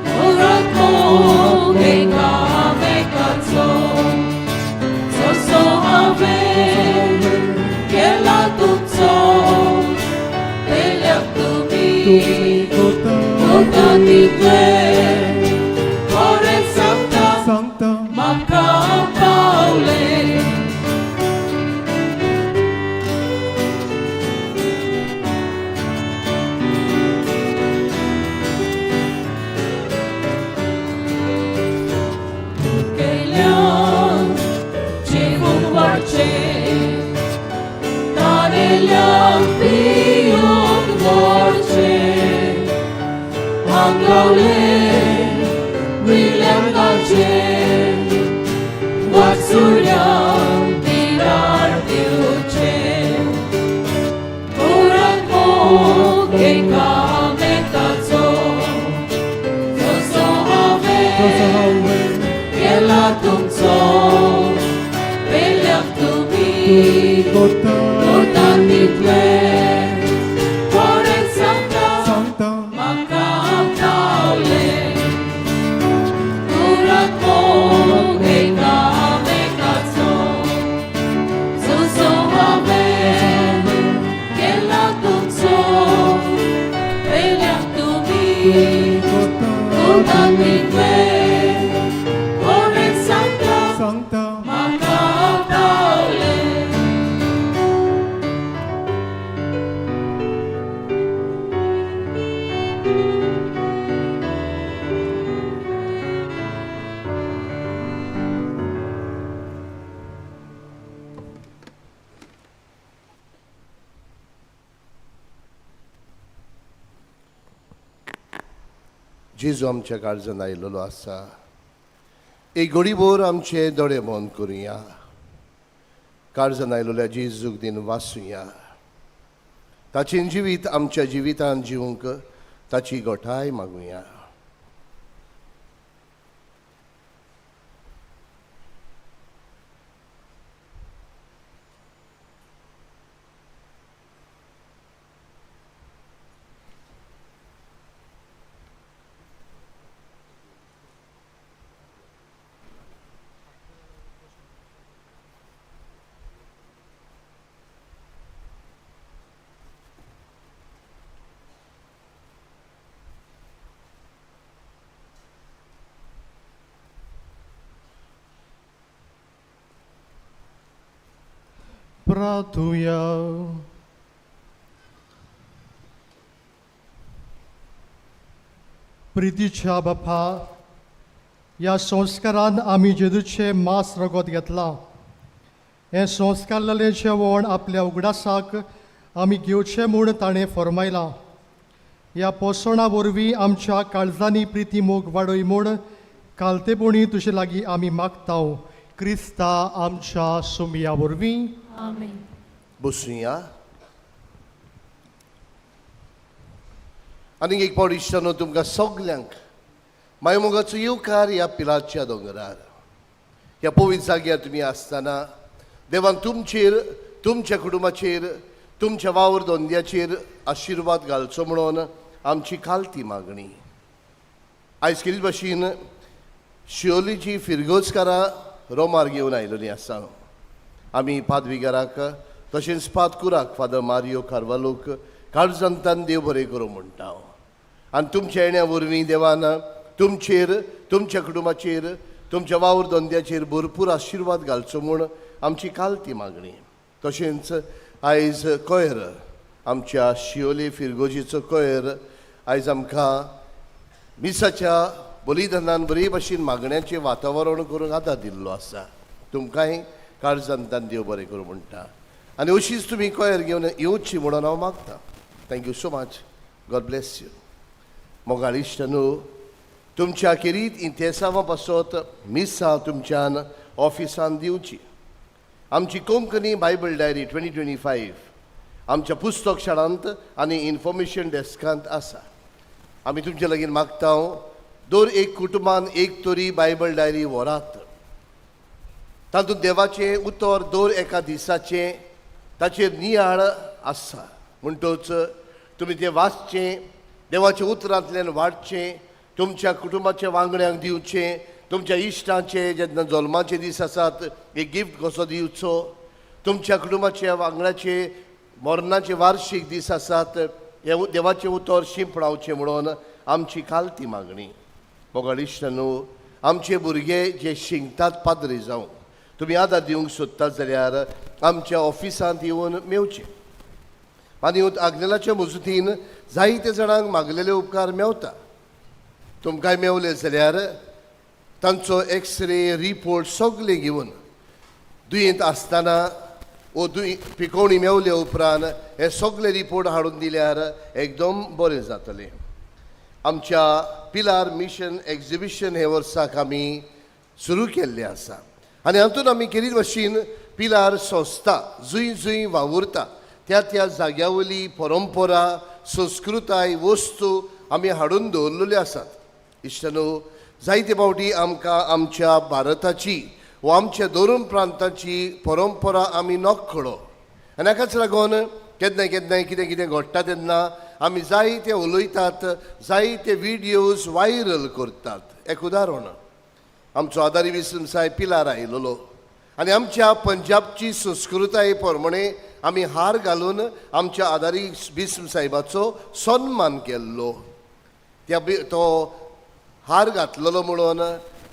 करात मोग एकामेकाचो जसो हांवें केला तुमचो पेल्याक तुमी करता तितलें खरें सांगता सांगता म्हाका पावलें. केल्यान जेवूंक वाडचें तारेल्यान पिवंक व्हरचें आंगवलें विल्यान घालचें वाटसुऱ्यांक दिरार दिवचें करात मोग एकामेकाचो जसो हांवें केला तुमचो पेल्याक तुमी करता तितलें खरें सांगता सांगता म्हाका पावलें करात मोग एकामेकाचो जसो हांवें केला तुमचो पेल्याक तुमी करता तितलें खरें सांगता सांगता म्हाका पावलें. जेजू आमच्या काळजान आयलेलो आसा. एक घडीभर आमचे दोळे बंद करुया. काळजान आयलेल्या जेजूक दिन वाचुया. ताचें जिवीत आमच्या जिवितान जिवंक ताची गोठाय मागुया. प्रार्थुया. प्रितीच्या बापा, ह्या संस्कारान आमी जेजूचें मांस रगत घेतलां. हें संस्कारलेलें जेवण आपल्या उगडासाक आमी घेवचें म्हूण ताणें फर्मायलां. ह्या पोसणां वरवीं आमच्या काळजांनी प्रिती मोग वाडय म्हूण कालतेपणी तुजे लागीं आमी मागता, क्रिस्ता आमच्या सुमया वरवीं. आमेन. बसुया. आनीक एक पावट इश्टानो तुमकां सगल्यांक मायमोगाचो येवकार ह्या पिलाच्या दोंगरार, ह्या पवित्र जाग्यार तुमी आसतना देवान तुमचेर, तुमच्या कुटुंबाचेर, तुमच्या वावर धंद्याचेर आशिर्वाद घालचो म्हणून आमची खालती मागणी. आयज केल्ले भाशेन शिवोलीची फिरगोजकारां रोमार घेवन आयिल्लीं आसा. आमी पादविगाराक तशेंच पादकुराक फादर मारियो कार्वालोक काळजांतान देव बरें करूं म्हणटा. आनी तुमच्या येण्या वरवीं देवान तुमचेर, तुमच्या कुटुंबाचेर, तुमच्या वावर धंद्याचेर भरपूर आशिर्वाद घालचो म्हूण आमची कालती मागणी. तशेंच आयज कोयर आमच्या शिवोली फिरगोजीचो कोयर आयज आमकां मिसाच्या बलिदानान बरे भाशेन मागण्याचें वातावरण करूंक आदार दिल्लो आसा. तुमकांय काळजांतान देव बरें करूं म्हणटा आनी अशीच तुमी कोयर घेवन येवची म्हणून हांव मागतां. Thank you so much. God bless you. मोगाळ इश्ट न्हू, तुमच्या खेरीत इंतेसांवा पासत मिसां तुमच्यान ऑफिसान दिवची. आमची कोंकणी बायबल डायरी 2025 आमच्या पुस्तक शाळांत आनी इन्फॉर्मेशन डेस्कांत आसा. आमी तुमचे लागीं मागता, दर एक कुटुंबान एक तरी बायबल डायरी व्हरात. तातूंत देवाचें उतर दर एका दिसाचें ताचेर नियाळ आसा. म्हणटच तुमी तें वाचचें, देवाच्या उतरांतल्यान वाडचें, तुमच्या कुटुंबाच्या वांगड्यांक दिवचें, तुमच्या इश्टांचे जेन्ना जल्माचे दीस आसात एक गिफ्ट कसो दिवचो, तुमच्या कुटुंबाच्या वांगड्याचे मरणाचे वार्षीक दीस आसात हे देवाचें उतर शिंपडावचें म्हणून आमची खालती मागणी. मोगाळ इश्ट न्हू, आमचे भुरगे जे शिंकतात पाद्री जावं तुमी आदार दिवंक सोदतात जाल्यार आमच्या ऑफिसांत येवन मेवचें. आनी आग्नेलाच्या मजुतीन जायते जाणांक मागलेले उपकार मेवता. तुमकांय मेवले जाल्यार तांचो एक्सरे रिपोर्ट सगळे घेवन दुयेंत आसतना वो दुयें पिकोवणी मेवले उपरांत हे सगळे रिपोर्ट हाडून दिल्यार एकदम बरें जातलें. आमच्या पिलार मिशन एग्जिबिशन हे वर्साक आमी सुरू केल्लें आसा आनी हातूंत आमी केरीत भाशेन पिलार संस्था जंय जंय वावुरता त्या त्या जाग्या वयली परंपरा, संस्कृताय, वस्तू आमी हाडून दवरलेल्यो आसात. इश्टानो, जायते फावटी आमकां आमच्या भारताची वा आमच्या दोन प्रांताची परंपरा आमी नकळो आनी हाकाच लागून केन्ना केन्नाय कितें कितें घडटा तेन्ना आमी जायते उलयतात, जायते विडियोज वायरल करतात. एक उदाहरण, आमचो आदारी विसम साहेब पिलार आयलेलो आनी आमच्या पंजाबची संस्कृताये प्रमाणे आमी हार घालून आमच्या आदारी बिस्म साहेबाचो सन्मान केल्लो. त्या तो हार घातलेलो म्हणून,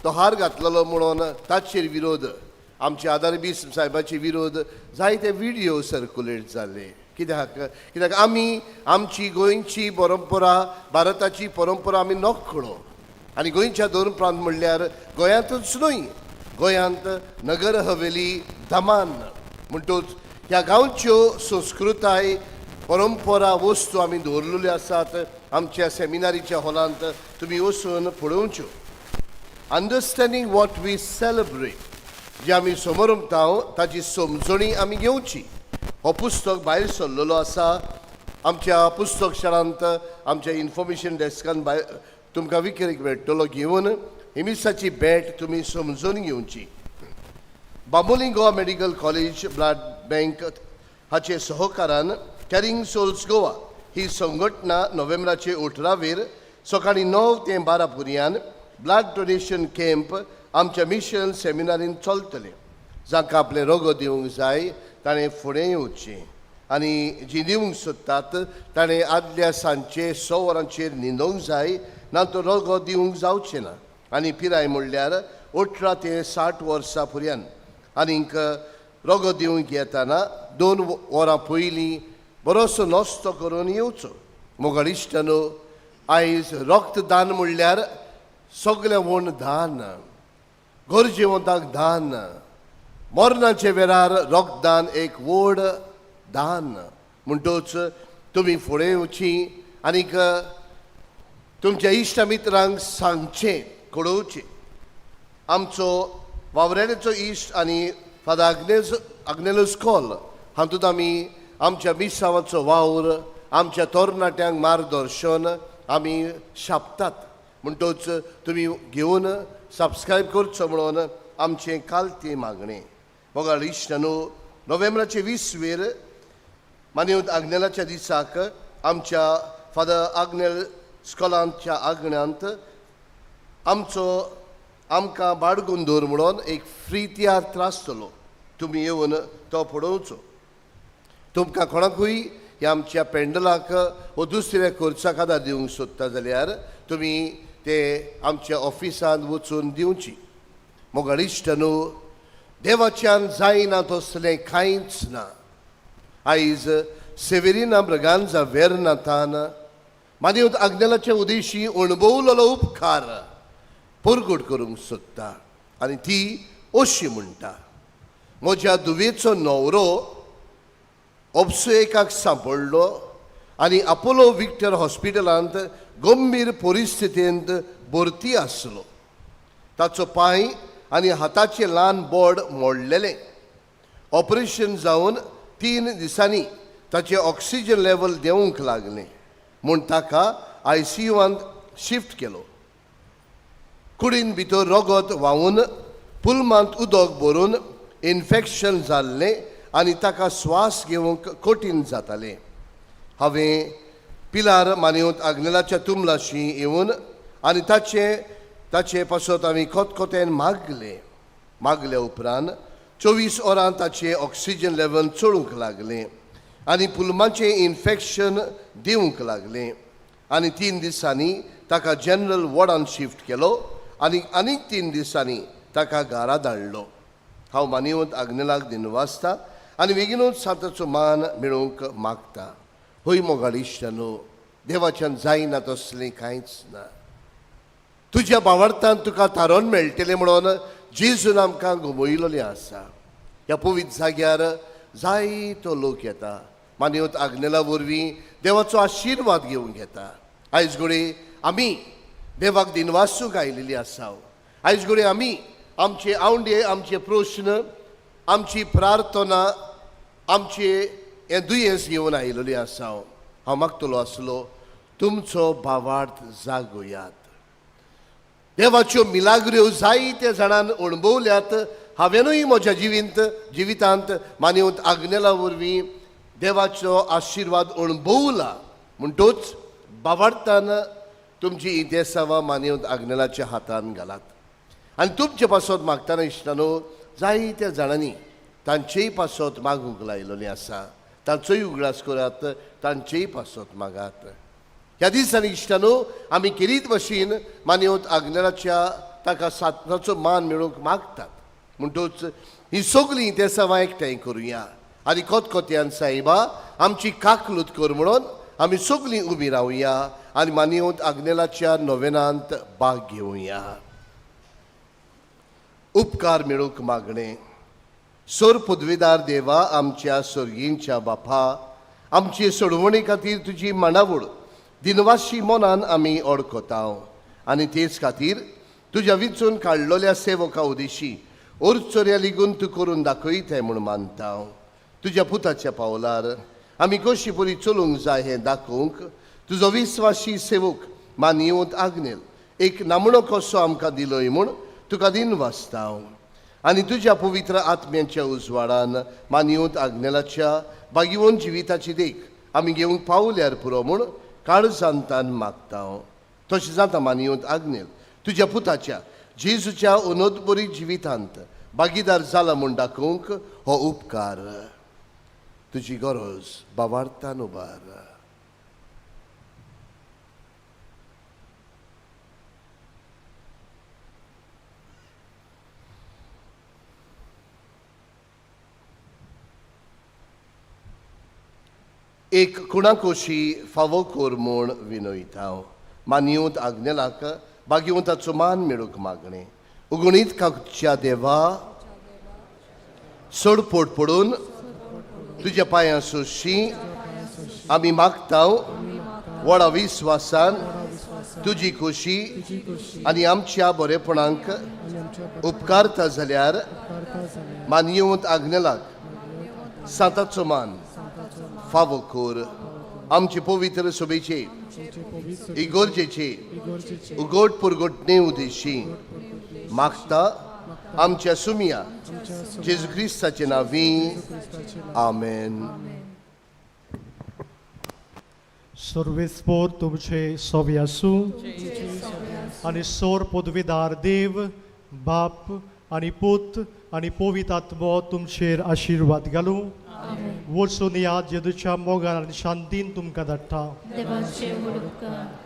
तो हार घातलेलो म्हणून ताचेर विरोध, आमच्या आदारी बिस्म साहेबाचे विरोध जायते विडियो सर्कुलेट जाले. कित्याक? कित्याक आमी आमची गोंयची परंपरा, भारताची परंपरा आमी नकळो. आनी गोंयच्या दोन प्रांत म्हणल्यार गोंयांतूच न्हय, गोंयांत नगर हवेली, दमन, म्हणटूच ह्या गांवच्यो संस्कृताय, परंपरा, वस्तू आमी दवरलेल्यो आसात. आमच्या सेमिनारीच्या हॉलांत तुमी वचून पळोवच्यो. अंडरस्टँडींग what we celebrate, जे आमी समरमता ताची समजणी आमी घेवची. हो पुस्तक भायर सरलेलो आसा. आमच्या पुस्तक शाळांत, आमच्या इन्फॉर्मेशन डेस्कान भायर तुमकां विक्रेक मेळटलो. घेवन हिमिसाची भेट तुमी समजून घेवची. Bambolim Goa medical college blood bank हाचे सहकारान कॅरिंग सोल्स गोवा ही संघटना नोव्हेंबराचे 18वेर सकाळीं 9 ते 12 पुरयान ब्लड डोनेशन कॅम्प आमच्या मिशन सेमिनारीन चलतलें. जांकां आपलें रगत दिवंक जाय ताणें फुडें येवचें आनी जी दिवंक सोदतात ताणें आदल्या सांजचे 6 वरांचेर न्हिदोंक जाय, ना तर रगत दिवंक जावचें ना. आनी पिराय म्हणल्यार 18 ते 60 वर्सां पुरयान. आनीक रगत दिवंक येताना 2 वरां पयलीं बरोसो नाश्तो करून येवचो. मोगाळ इश्टानो, आयज रक्तदान म्हणल्यार सगळें व्हड दान, गरजेवंताक दान. मरणाचे वेळार रक्तदान एक व्हड दान. म्हणटूच तुमी फुडें येवची आनीक तुमच्या इश्ट मित्रांक सांगचें, कळोवचें. आमचो वावराड्याचो इश्ट आनी फादर आग्नेज आग्नेलस कॉल हातूंत आमी आमच्या मिसांवाचो वावर, आमच्या तरणाट्यांक मार्गदर्शन आमी छापतात. म्हणटच तुमी घेवन सबस्क्रायब करचो म्हणून आमचें कालती मागणें. मोगाळ इश्टांनो, नोव्हेंबराचे 20वेर मानवत आग्नेलाच्या दिसाक आमच्या फादर आग्नेल स्कॉलांच्या आंगणांत आमचो आमकां बाडगून दवर म्हणून एक फ्री तियात्र आसतलो. तुमी येवन तो पळोवचो. तुमकां कोणाकूय ह्या आमच्या पेंडलाक वो दुसऱ्या खर्चाक आदार दिवंक सोदता जाल्यार तुमी ते आमच्या ऑफिसांत वचून दिवची. मोगाळ इश्टांनो, देवाच्यान जायना तसलें कांयच ना. आयज सेवेरिना ब्रगांजा वेर्नाथान मानवत आग्नेलाचे उदेशी अणभवलेलो उपकार परगट करूंक सोदता आनी ती अशी म्हणटा, म्हज्या धुवेचो न्हवरो ऑप्सुएकाक सांपडलो आनी अपोलो विक्टर हॉस्पिटलांत गंभीर परिस्थितींत भरती आसलो. ताचो पांय आनी हाताचें ल्हान बोड मोडलेलें. ऑपरेशन जावन 3 दिसांनी ताचें ऑक्सिजन लेवल देंवूंक लागलें म्हूण ताका आयसीयूंत शिफ्ट केलो. कुडीन भितर रगत व्हांवून पुलमांत उदक भरून इन्फेक्शन जाल्लें आनी ताका स्वास घेवंक कठीण जातालें. हांवें पिलार मानवत आग्नेलाच्या तुमलाशी येवन आनी ताचे ताचे पासत आमी खतखतेन मागलें. मागल्या उपरांत 24 वरां ताचें ऑक्सिजन लेवल चडूंक लागलें आनी पुलमाचें इन्फेक्शन दिवंक लागलें आनी 3 दिसांनी ताका जनरल वॉर्डान शिफ्ट केलो आनी आनीक 3 दिसांनी ताका घरा धाडलो. हांव मानवत आग्नेलाक दिनवासता आनी बेगीनूच सांताचो मान मेळोवंक मागता. हय मोगाळ इश्टांनो, देवाच्यान जायना तसलें कांयच ना. तुज्या बावडतान तुका थारोवन मेळटलें म्हणून जेजून आमकां घुमयलेलें आसा. ह्या पवित्र जाग्यार जायतो लोक येता, मानवत आग्नेला वरवीं देवाचो आशिर्वाद घेवंक येता. आयज घडये आमी देवाक दिनवासूंक आयिल्ली आसा. आयज घडये आमी आमचे आवंडे, आमचे प्रश्न, आमची प्रार्थना, आमचे हें दुयेंस घेवन आयिल्ली आसा. हांव मागतलो आसलो तुमचो भावार्थ जागोयात. देवाच्यो मिलाग्र्यो जायत्या जाणान अणभवल्यात. हांवेनूय म्हज्या जिवितांत मानवत आग्नेला वरवीं देवाचो आशिर्वाद अणभवला. म्हणटूच बावार्थान तुमची इतेसांवां मानवत आग्नेलाच्या हातान घालात. आनी तुमचे पासत मागतना इश्टानो, जायत्या जाणांनी तांचेय पासत मागूंक लायलेलें आसा. तांचोय उगडास करात, तांचेय पासत मागात. ह्या दिसांनी इश्टानो आमी केरीत भशेन मानवत आग्नेलाच्या ताका सातनाचो मान मेळोवंक मागतात. म्हणटूच ही सगळीं इतेसांवां एकठांय करुया आनी खतखत्यान सायबा आमची काकलूत कर म्हणून आमी सगळीं उबी रावया आनी मानवत आग्नेलाच्या नोवेनांत भाग घेवया. उपकार मेळूंक मागणें. सोर पदवीदार देवा, आमच्या सर्गींच्या बापा, आमचे सोडवणे खातीर तुजी मांडावळ दिनवाशी मनान आमी ओळखता आनी तेच खातीर तुज्या विंचून काडलेल्या सेवका उदेशी ओरचोऱ्या लिगून तूं करून दाखयताय म्हूण मानता. तुज्या पुताच्या पावलार आमी कशी बरी चलूंक जाय हें दाखोवंक तुजो विस्वाशी सेवक मानयेवंत आग्नेल एक नामणो कसो आमकां दिलोय म्हूण तुका दिनवासता. आनी तुज्या पवित्र आत्म्याच्या उजवाडान मानयेवंत आग्नेलाच्या बागिवोन जिविताची देख आमी घेवंक पावल्यार पुरो म्हूण काळजांतान मागता. तशें जाता मानयेवंत आग्नेल तुज्या पुताच्या जेजूच्या अनोदबरी जिवितांत भागीदार जाला म्हूण दाखोवंक हो उपकार तुजी गरज बावार्थान उबार. एक कुणाकोशी फावो कोर म्हूण विनयता. मानयेवंत आग्नेलाक बागिवंताचो मान मेळूंक मागणें. उगणीत काकच्या देवा, सोडपोट पडून तुज्या पांयां सोशी आमी मागता. व्हडा विस्वासान तुजी खोशी आनी आमच्या बरेपणाक उपकारता जाल्यार मानयेवंत आग्नेलाक सांताचो मान फावो कर आमचे पवित्र सभेचे इगोर्जेचे उगोट पुरगोट उदेशी मागता आमच्या सुमिया जेजू क्रिस्ताचे नांवी आमेन. सर्वेस्पोर तुमचे सोबी आसूं आनी सोर पदवीदार देव बाप आनी पूत आनी पवित्र आत्मो तुमचेर आशिर्वाद घालूं. वचून या जेजूच्या मोगान आनी शांतीन तुमकां धाडटा. देवाचे व्हड उपकार.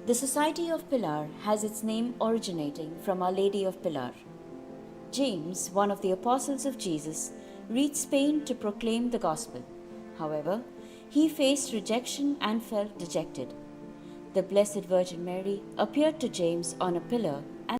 The Society of Pilar has its name originating from Our Lady of Pilar. James, one of the apostles of Jesus, reached Spain to proclaim the gospel. However, he faced rejection and felt dejected. The Blessed Virgin Mary appeared to James on a pillar and